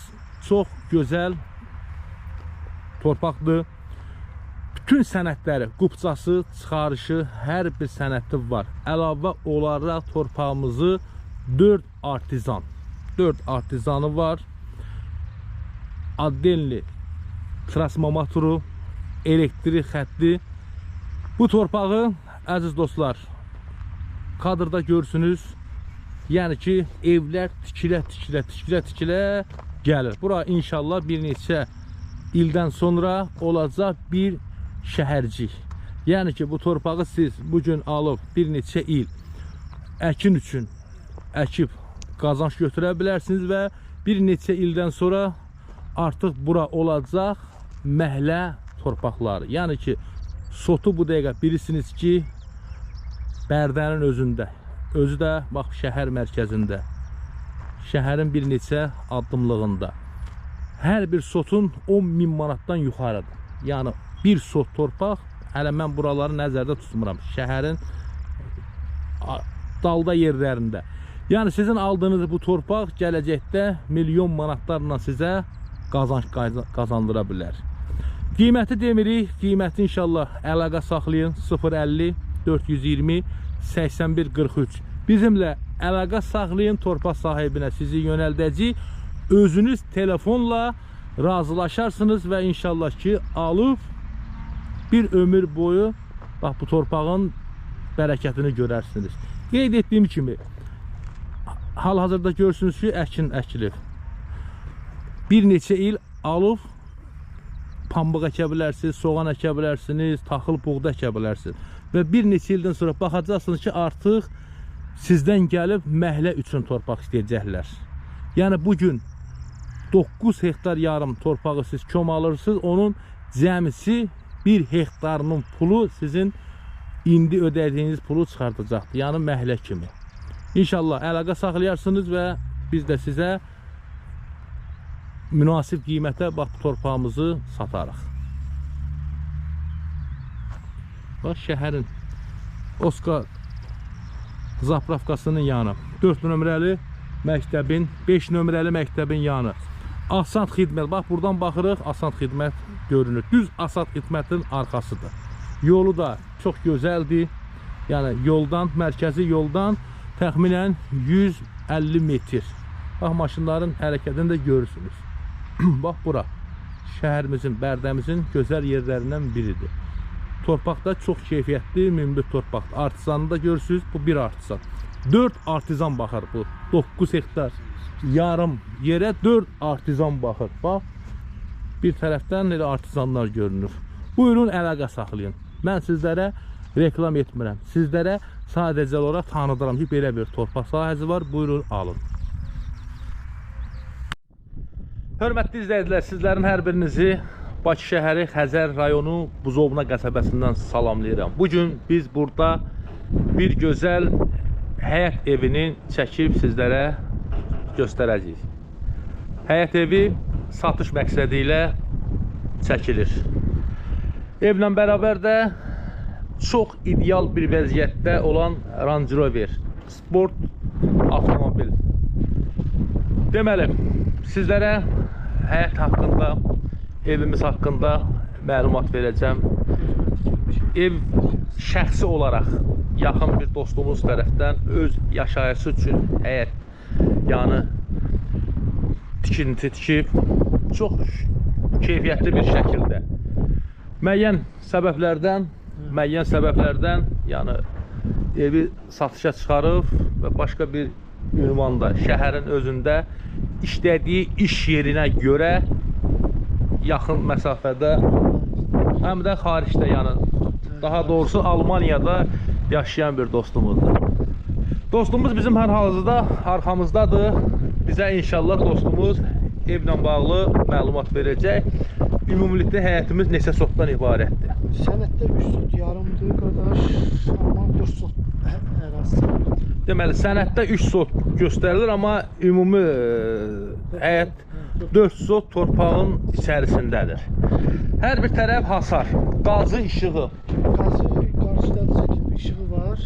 çox gözəl torpaqdır. Bütün sənədləri, qupçası, çıxarışı, hər bir sənədi var. Əlavə olaraq torpağımızı 4 artizan, 4 artizanı var. Addenli transformatoru, elektrik xətti. Bu torpağı, əziz dostlar, kadrda görürsünüz. Yəni ki, evlər tikilə gəlir. Bura inşallah bir neçə ildən sonra olacaq bir şəhərcik. Yəni ki, bu torpağı siz bugün alıb bir neçə il əkin üçün əkib qazanc götürə bilərsiniz və bir neçə ildən sonra artıq bura olacaq məhlə torpaqları. Yəni ki, sotu bu dəqiqə bilirsiniz ki, Bərdənin özündə, özü də bax şəhər mərkəzində, şəhərin bir neçə addımlığında. Hər bir sotun 10.000 manatdan yuxarıdır. Yəni bir sot torpaq, hələ mən buraları nəzərdə tutmuram, şəhərin dalda yerlərində. Yəni sizin aldığınız bu torpaq gələcəkdə milyon manatlarla sizə qazanc qazandıra bilər. Qiyməti demirik, qiyməti inşallah əlaqə saxlayın 050 420 81 43. Bizimlə əlaqə saxlayın, torpaq sahibinə sizi yönəldəcəyik. Özünüz telefonla razılaşarsınız və inşallah ki alıb bir ömür boyu bax bu torpağın bərəkətini görərsiniz. Qeyd etdiyim kimi hal-hazırda görürsünüz ki, əkin əkilib. Bir neçə il alıb pambıq əkə bilərsiniz, soğan əkə bilərsiniz, taxıl, buğda əkə bilərsiniz. Və bir neçə ildən sonra baxacaqsınız ki, artıq sizdən gəlib məhlə üçün torpaq istəyəcəklər. Yəni bugün 9 hektar yarım torpağı siz kom alırsınız, onun cəmisi 1 hektarının pulu sizin indi ödədiyiniz pulu çıxardacaqdır. Yəni məhlə kimi. İnşallah əlaqə saxlayarsınız və biz də sizə münasib qiymətə bax bu torpağımızı satarıq. Bax şəhərin Oska zapravkasının yanı. 4 nömrəli məktəbin, 5 nömrəli məktəbin yanı. Asan Xidmət. Bax, buradan baxırıq, Asan Xidmət görünür. Düz Asan Xidmətin arxasıdır. Yolu da çox gözəldir. Yəni yoldan, mərkəzi yoldan təxminən 150 metr. Bax, maşınların hərəkətini də görürsünüz. Bax, bura şəhərimizin, Bərdəmizin gözəl yerlərindən biridir. Torpaq da çox keyfiyyətli, münbit torpaqdır. Artizanı da görürsünüz, bu bir artizan. 4 artizan baxır bu. 9 hektar yarım yerə 4 artizan baxır. Bax, bir tərəfdən elə artizanlar görünür. Buyurun, əlaqə saxlayın. Mən sizlərə reklam etmirəm. Sizlərə sadəcə olaraq tanıdıram ki, belə bir torpaq sahəsi var. Buyurun, alın. Hörmətli izləyicilər, sizlərin hər birinizi Bakı şəhəri Xəzər rayonu Buzovna qəsəbəsindən salamlayıram. Bugün biz burada bir gözəl həyət evini çəkib sizlərə göstərəcəyik. Həyət evi satış məqsədi ilə çəkilir. Evlə bərabər də çox ideal bir vəziyyətdə olan Range Rover sport avtomobil. Deməli, sizlərə həyət haqqında, evimiz haqqında məlumat verəcəm. Ev şəxsi olaraq yaxın bir dostumuz tərəfdən öz yaşayışı üçün həyət yanı tikinti tikib, çox keyfiyyətli bir şəkildə. Müəyyən səbəblərdən, yəni evi satışa çıxarıb və başqa bir ünvanda, şəhərin özündə işlədiyi iş yerinə görə yaxın məsafədə, həm də xaricdə, yəni daha doğrusu Almaniyada yaşayan bir dostumuzdur. Dostumuz bizim hər halda arxamızdadır. Bizə inşallah dostumuz evlə bağlı məlumat verəcək. Ümumilikdə həyətimiz neçə sotdan ibarətdir? Sənəddə 3 sot yarımdır qardaş, amma 4 sot ərazisi. Deməli, sənəddə 3 sot göstərilir, amma ümumi həyət 4 sot torpağın içərisindədir. Hər bir tərəf hasar, qazı işığı. Qazı qarşıda çəkilmiş işığı var,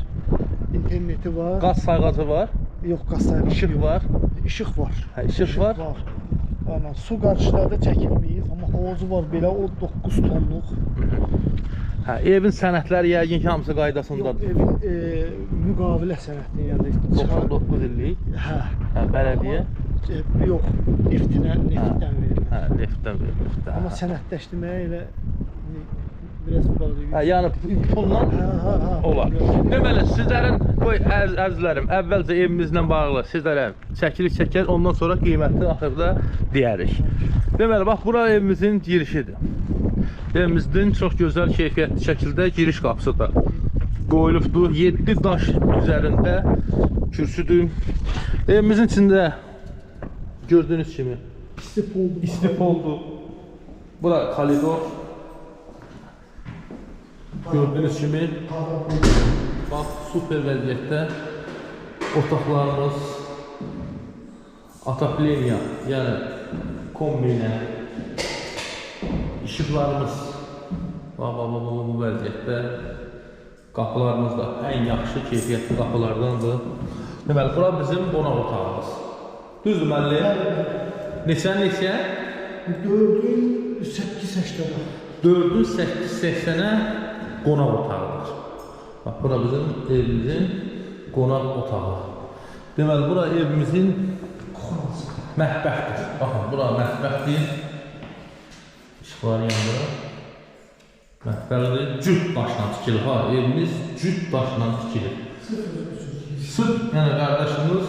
interneti var. Qaz sayğacı var? Yox, qaz sayğacı İşıq var? İşıq var. Hə, işıq var. Aynen, su qarşıda da çəkilməyib, amma hovuzu var belə, o 9 tonluq. Hə, evin sənədləri yəqin ki, hamısı qaydasındadır. Yox, evin müqavilə sənədini, yəni 99 illik? Hə. Hə, bələdiyyə? Yox, neftdən verilir. Hə, neftdən verilir. Amma sənədləşdirməyə elə biraz balaca. Hə, yəni pulla olar. Deməli, sizlərin, qoy əzizlərim, əvvəlcə evimizlə bağlı sizlərə çəkilik çəkər, ondan sonra qiyməti axırda deyərik. Deməli, bax, bura evimizin girişidir. Evimizin çox gözəl keyfiyyətli şəkildə giriş qapısı da qoyulubdur. 7 daş üzərində kürsüdür. Evimizin içində gördüyünüz kimi istipoldur. Bura koridor. Gördüyünüz kimi bax, super vəziyyətdə otaqlarımız, atopleniya, yəni kombi ilə işıqlarımız, bax, bax, bax, bu vəziyyətdə, qapılarımız da ən yaxşı keyfiyyətli qapılardandır. Deməli, bura bizim qonaq otağımız. Düzdür, müəllim? Neçə? 4-ün 8.80-ə. 4-ün 8.80-ə qonaq otağıdır. Bax, bura bizim evimizin qonaq otağı. Deməli, bura evimizin mətbəxdir. Baxın, bura mətbəxdir. İşıqları yandırır. Mətbəxdir. Cüt daşla tikilir. Ha, evimiz cüt daşla tikilir. Sırf, yəni qardaşımız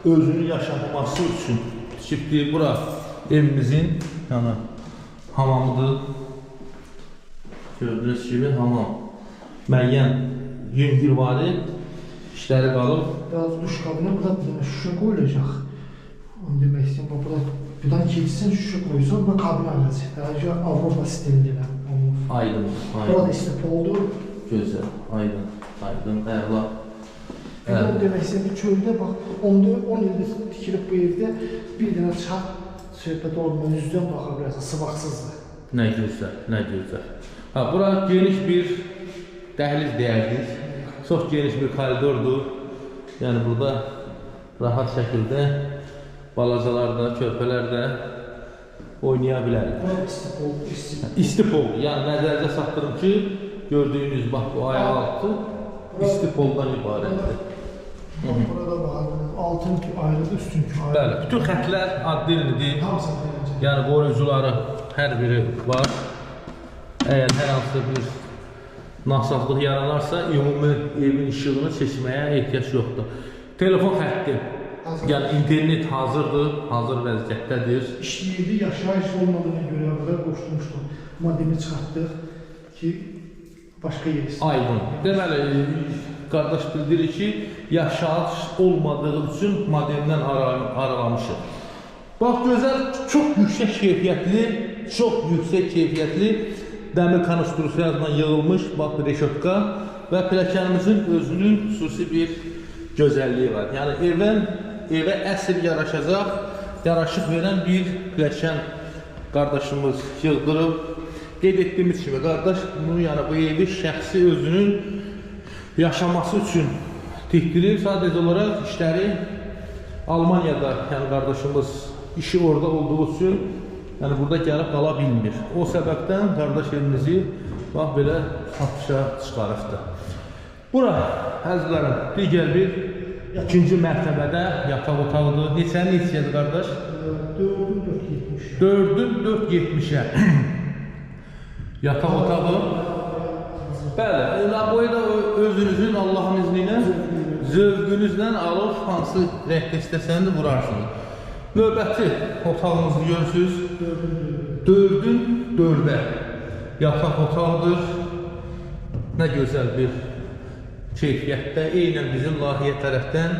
özünü yaşatması üçün tikibdir. Bura evimizin, yəni hamamıdır. Gördüyünüz kimi hamam müəyyən yüngülvari işləri qalıb. Biraz duş kabini burada bir dənə şüşə qoyulacaq. Onu demək istəyirəm, bax, buradan keçsin, şüşə qoysan, bura kabin ərazi. Daha Avropa stilində elə olunur. Aydın, aydın. Burada istipoldur. Gözəl, aydın, aydın, əla. Bir də onu demək istəyirəm ki, çöldə bax, 10 ildir tikilib bu evdə bir dənə çat söhbət olmuyor, üzdən baxa bilərsən, sıvaqsızdır. Nə gözəl, nə gözəl. Ha, bura geniş bir dəhliz deyərdik. Çox geniş bir koridordur. Yəni burada Rahat şəkildə balacalar da, körpələr də oynaya bilərlər. İstipol, yəni nəzərinizə çatdırım ki, gördüyünüz bax bu ayaqaltı istipoldan ibarətdir. Burada baxın, altın ayrıdır, üstünkü ayrıdır. Bəli, bütün xətlər addellidir. Yəni qoruyucuları hər biri var. Əgər hər hansı bir nasazlıq yaranarsa, ümumi evin işığını seçməyə ehtiyac yoxdur. Telefon xətti, yəni internet hazırdır, hazır vəziyyətdədir. İşləyirdi, yaşayış olmadığına görə burada qoşulmuşdur. Modemi çıxartdıq ki, başqa yer istəyir. Aydın. Deməli, qardaş bildirir ki, yaşayış olmadığı üçün modemdən aralamışıq. Bax, gözəl, çox yüksək keyfiyyətli, dəmir konstruksiyasından yığılmış, bax, reşotka və pilləkənimizin özünün xüsusi bir gözəlliyi var. Yəni, evə əsl yaraşacaq, yaraşıq verən bir pilləkən qardaşımız yığdırıb. Qeyd etdiyimiz kimi, qardaş bunu, yəni bu evi şəxsi özünün yaşaması üçün tikdirir. Sadəcə olaraq işləri Almaniyada, yəni qardaşımız işi orada olduğu üçün, yəni burada gəlib qala bilmir. O səbəbdən qardaş evimizi bax belə satışa çıxarıbdır. Bura, əzizlərim, digər bir ikinci mərtəbədə yataq otağıdır. Neçənin neçəyədir qardaş? 4-ün 4,70. 4-ün 4,70-ə. Yataq otağı. Bəli, boyu da özünüzün Allahın izni ilə, zövqünüzlə alıb hansı rəngdə istəsəniz vurarsınız. Növbəti otağımızı görürsünüz. 4-ün 4-ə yataq otağıdır. Nə gözəl bir keyfiyyətdə, eynən bizim layihə tərəfdən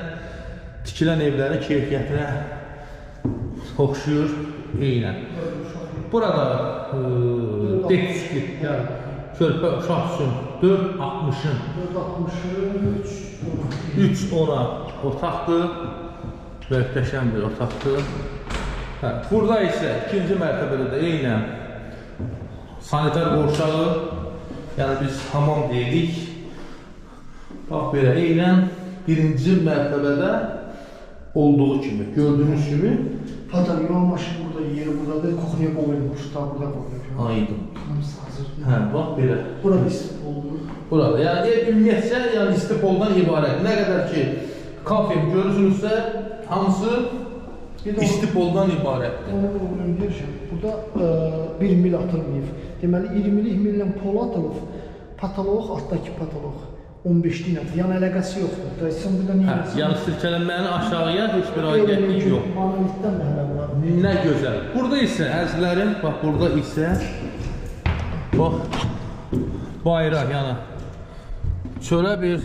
tikilən evlərin keyfiyyətinə oxşuyur eynən. Burada detski, yəni körpə uşaq üçün 4,60-ın 3,10-a otaqdır. Möhtəşəm bir otaqdır. Hə, burada isə ikinci mərtəbədə də eynən sanitar qovşağı, yəni biz hamam deyirik. Bax belə, eynən birinci mərtəbədə olduğu kimi, gördüyünüz kimi. Hatta yol maşını burada, yeri buradadır, kuxuya qoyulmuş, da burada qoyulmuş. Aydın. Hamısı hazırdır. Hə, bax belə. Burada istipoldur. Burada, yəni ev ümumiyyətcə, yəni istipoldan ibarət. Nə qədər ki, kafe görürsünüzsə, hamısı istipoldan ibarətdir. Onu oğlum deyir ki, burada 1 mil atılmayıb. Deməli, 20-lik millə pol atılıb, patoloq, altdakı patoloq. 15-lik ilə, yəni əlaqəsi yoxdur. Sən burada nə edirsən? Yəni silkələnmənin aşağıya heç bir aidiyyətlik yox. Monolitdən də hələ bura. Nə gözəl. Burada isə, əzizlərim, bax burada isə bax, bayra, yəni çölə bir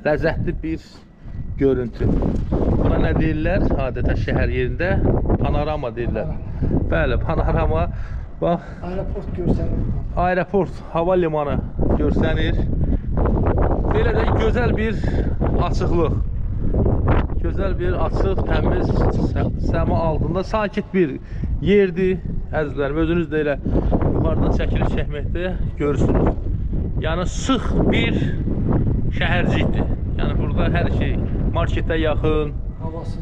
ləzzətli bir görüntü. Buna nə deyirlər? Adətən şəhər yerində panorama deyirlər. Bəli, panorama. Bax, aeroport görsənir. Aeroport, hava limanı görsənir. Belə də gözəl bir açıqlıq. Gözəl bir açıq, təmiz səma altında sakit bir yerdir. Əzizlərim, özünüz də elə yuxarıdan çəkiliş çəkməkdə görürsünüz. Yəni sıx bir şəhərcikdir. Yəni burada hər şey marketə yaxın, havası,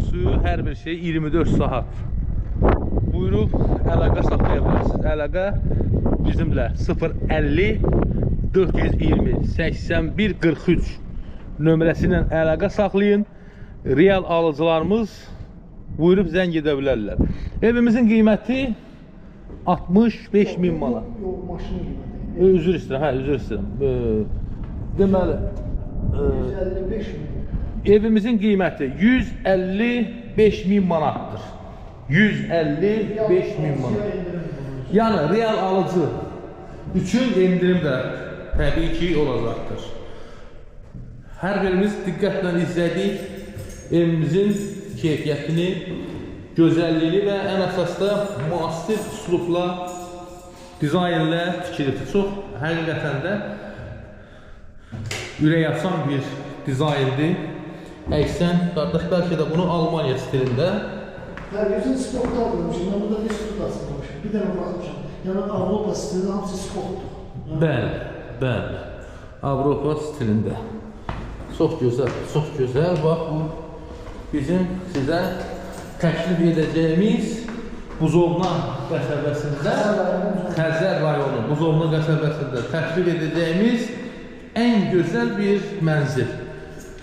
suyu, hər bir şey 24 saat. Buyurub əlaqə saxlaya bilərsiniz. Əlaqə bizimlə 050 420 81 43 nömrəsi ilə əlaqə saxlayın. Real alıcılarımız buyurub zəng edə bilərlər. Evimizin qiyməti 65 min manat. Yox, maşının qiyməti. Üzr istəyirəm, hə, üzr istəyirəm. Deməli, 155 min. Evimizin qiyməti 155 min manatdır. 155 min manat. Yəni, real alıcı üçün endirim də təbii ki, olacaqdır. Hər birimiz diqqətlə izlədik evimizin keyfiyyətini, gözəlliyini və ən əsasda müasir üslubla, dizaynla tikilibdir. Çox həqiqətən də ürək açan bir dizayndir. Əksən, qardaş, bəlkə də bunu Almaniya stilində. Hə, gözün spotda alınmışım. Mən burada bir spot asılmışım. Bir dənə baxmışam. Yəni, Avropa stilində hamısı spotdur. Bəli, bəli. Avropa stilində. Çox gözəl, çox gözəl. Bax bu bizim sizə təklif edəcəyimiz Buzovna qəsəbəsində, Xəzər rayonu Buzovna qəsəbəsində təklif edəcəyimiz ən gözəl bir mənzil.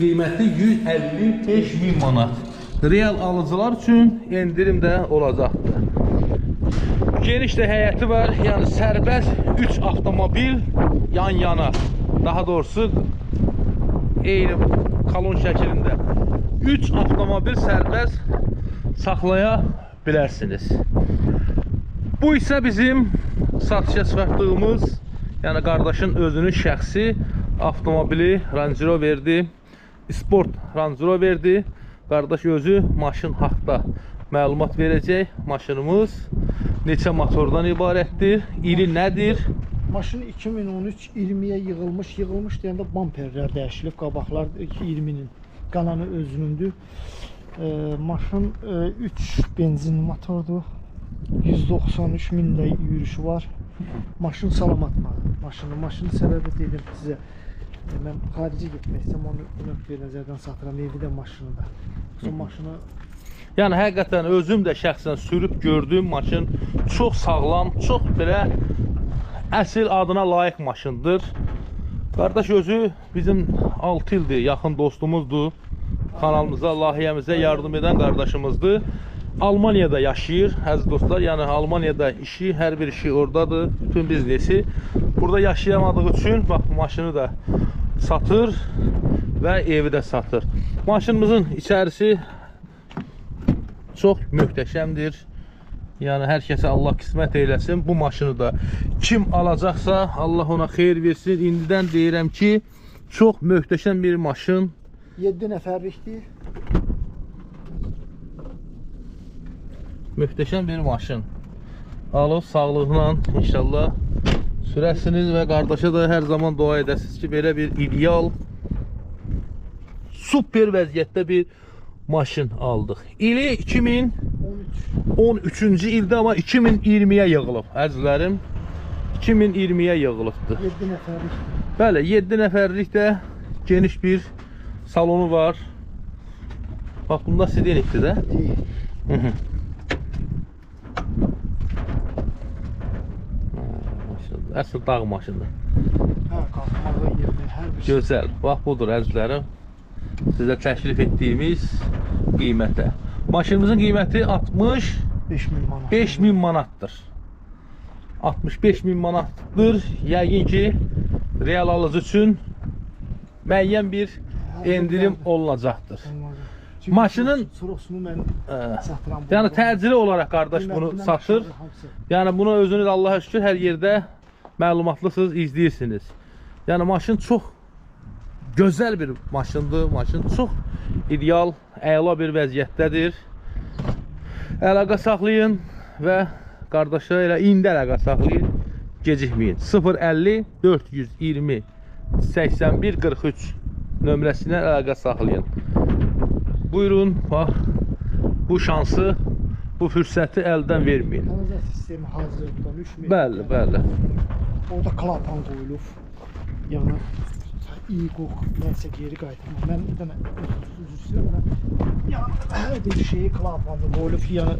Qiyməti 155 min manat. Real alıcılar üçün endirim də olacaqdır. Geniş də həyəti var, yəni sərbəst 3 avtomobil yan yana. Daha doğrusu eyni kolon şəklində 3 avtomobil sərbəst saxlaya bilərsiniz. Bu isə bizim satışa çıxartdığımız, yəni qardaşın özünün şəxsi avtomobili Range Rover'dir. Sport Range Rover'dir. Qardaş özü maşın haqda məlumat verəcək. Maşınımız neçə motordan ibarətdir, iri nədir? Maşın 2013 20-yə yığılmış, yığılmış deyəndə bamperlər dəyişilib, qabaqlar 20-nin qalanı özünündür. Maşın 3 benzin motordur. 193 min də yürüyüşü var. Maşın salamat maşını. Maşının səbəbi dedim sizə. Mən xaricə getmək istəyirəm, onu nöqteyi nəzərdən satıram, evi də maşını da. Son maşını... Yəni həqiqətən özüm də şəxsən sürüb gördüyüm maşın çox sağlam, çox belə əsl adına layiq maşındır. Qardaş özü bizim 6 ildir, yaxın dostumuzdur. Kanalımıza, layihəmizə yardım edən qardaşımızdır. Almaniyada yaşayır, əziz dostlar. Yəni Almaniyada işi, hər bir işi oradadır, bütün biznesi. Burada yaşayamadığı üçün bax maşını da satır və evi də satır. Maşınımızın içərisi çox möhtəşəmdir. Yəni hər kəsə Allah qismət eyləsin. Bu maşını da kim alacaqsa Allah ona xeyir versin. İndidən deyirəm ki, çox möhtəşəm bir maşın. 7 nəfərlikdir. Möhtəşəm bir maşın. Alıb sağlıqla inşallah sürəsiniz və qardaşa da hər zaman dua edəsiniz ki, belə bir ideal, super vəziyyətdə bir maşın aldıq. İli 2013-cü ildə, amma 2020-yə yığılıb, əzizlərim. 2020-yə yığılıbdır. 7 nəfərlik. Bəli, 7 nəfərlik də geniş bir salonu var. Bax, bunda sidenikdir də. Deyil. Əsl dağ maşındır. Hə, qalxmağı yerinə, hər bir şey. Gözəl. Bax, budur əzizlərim. Sizə təklif etdiyimiz qiymətə. Maşınımızın qiyməti 65 min manatdır. 65 min manatdır. Yəqin ki, real alıcı üçün müəyyən bir endirim olunacaqdır. Maşının sorosunu mən satıram. Yəni təcili olaraq qardaş bunu satır. Yəni bunu özünüz Allaha şükür hər yerdə məlumatlısınız, izləyirsiniz. Yəni maşın çox gözəl bir maşındır. Maşın çox ideal, əla bir vəziyyətdədir. Əlaqə saxlayın və qardaşa elə indi əlaqə saxlayın, gecikməyin. 050 420 81 43 nömrəsinə əlaqə saxlayın. Buyurun, bax, bu şansı, bu fürsəti əldən verməyin. Kanalizasiya sistemi hazırdır, 3 metr. Bəli, bəli. Orada klapan qoyulub, yəni iyi qox, nəsə geri qayıtma. Mən bir dənə üzr istəyirəm, yəni hər bir şeyi klapanı qoyulub, yəni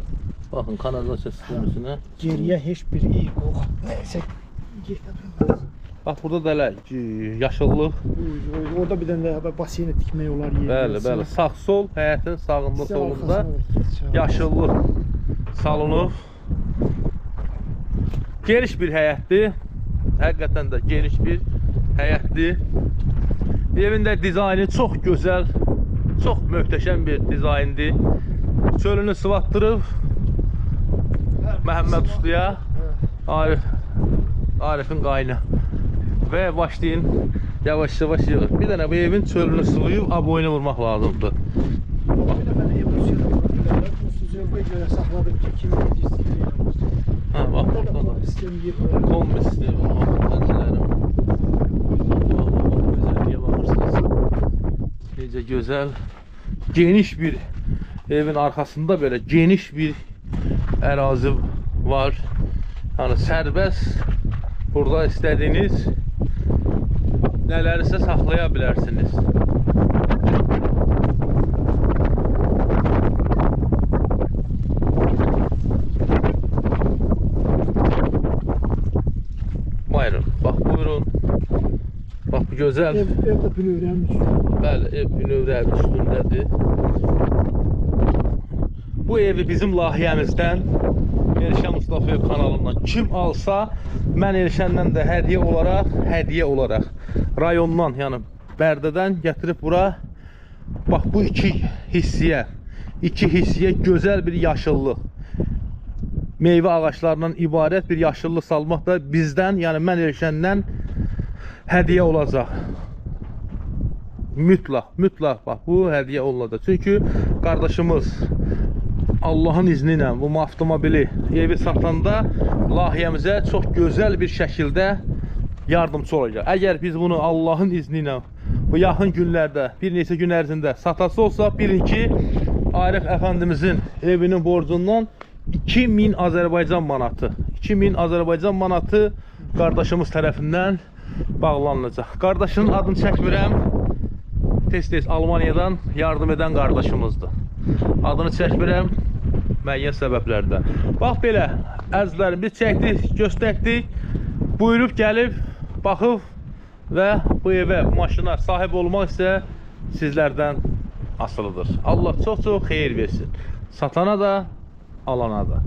Baxın, kanalizasiya sisteminə. Geriyə heç bir iyi qox, nəsə gedə bilməz. Bax, burada da elə yaşıllıq. Orada bir dənə də baseyni tikmək olar yerdə. Bəli, bəli. Sağ-sol, həyətin sağında, solunda yaşıllıq salınıb. Geniş bir həyətdir. Həqiqətən də geniş bir həyətdir. Evin də dizaynı çox gözəl, çox möhtəşəm bir dizayndır. Çölünü sıvatdırıb Məhəmməd Ustaya, Arifin qayını. Və başlayın, yavaş-yavaş yığır. Bir dənə bu evin çölünü sıvıyıb, aboyunu vurmaq lazımdır. Bir də mən ev Rusiyada vura bilərəm. Zövqə görə saxladım ki, kim istəyir. Hə, bax, burada da. Kombi sistemi, bax, əzilərim. Bax, bax, gözəlliyə baxırsınız. Necə gözəl, geniş bir evin arxasında belə geniş bir ərazi var. Yəni, sərbəst burada istədiyiniz nələrisə saxlaya bilərsiniz. Saxlayın. Bax buyurun. Bax bu gözəl. Ev də bünövrənin üstündə. Bəli, ev bünövrənin üstündədir. Bu evi bizim layihəmizdən Elşən Mustafayev kanalından kim alsa, mən Elşəndən də hədiyyə olaraq rayondan, yəni Bərdədən gətirib bura bax bu iki hissəyə gözəl bir yaşıllıq, meyvə ağaclarından ibarət bir yaşıllıq salmaq da bizdən, yəni mən Elşəndən hədiyyə olacaq. Mütləq bax bu hədiyyə olunacaq. Çünki qardaşımız Allahın izni ilə bu avtomobili, evi satanda layihəmizə çox gözəl bir şəkildə yardımçı olacaq. Əgər biz bunu Allahın izni ilə bu yaxın günlərdə, bir neçə gün ərzində satası olsa, bilin ki, Arif əfəndimizin evinin borcundan 2000 Azərbaycan manatı, 2000 Azərbaycan manatı qardaşımız tərəfindən bağlanılacaq. Qardaşının adını çəkmirəm. Tez-tez Almaniyadan yardım edən qardaşımızdır. Adını çəkmirəm müəyyən səbəblərdən. Bax belə, əzizlərim, biz çəkdik, göstərdik. Buyurub gəlib, baxıb və bu evə, bu maşına sahib olmaq isə sizlərdən asılıdır. Allah çox-çox xeyir versin. Satana da, alana da.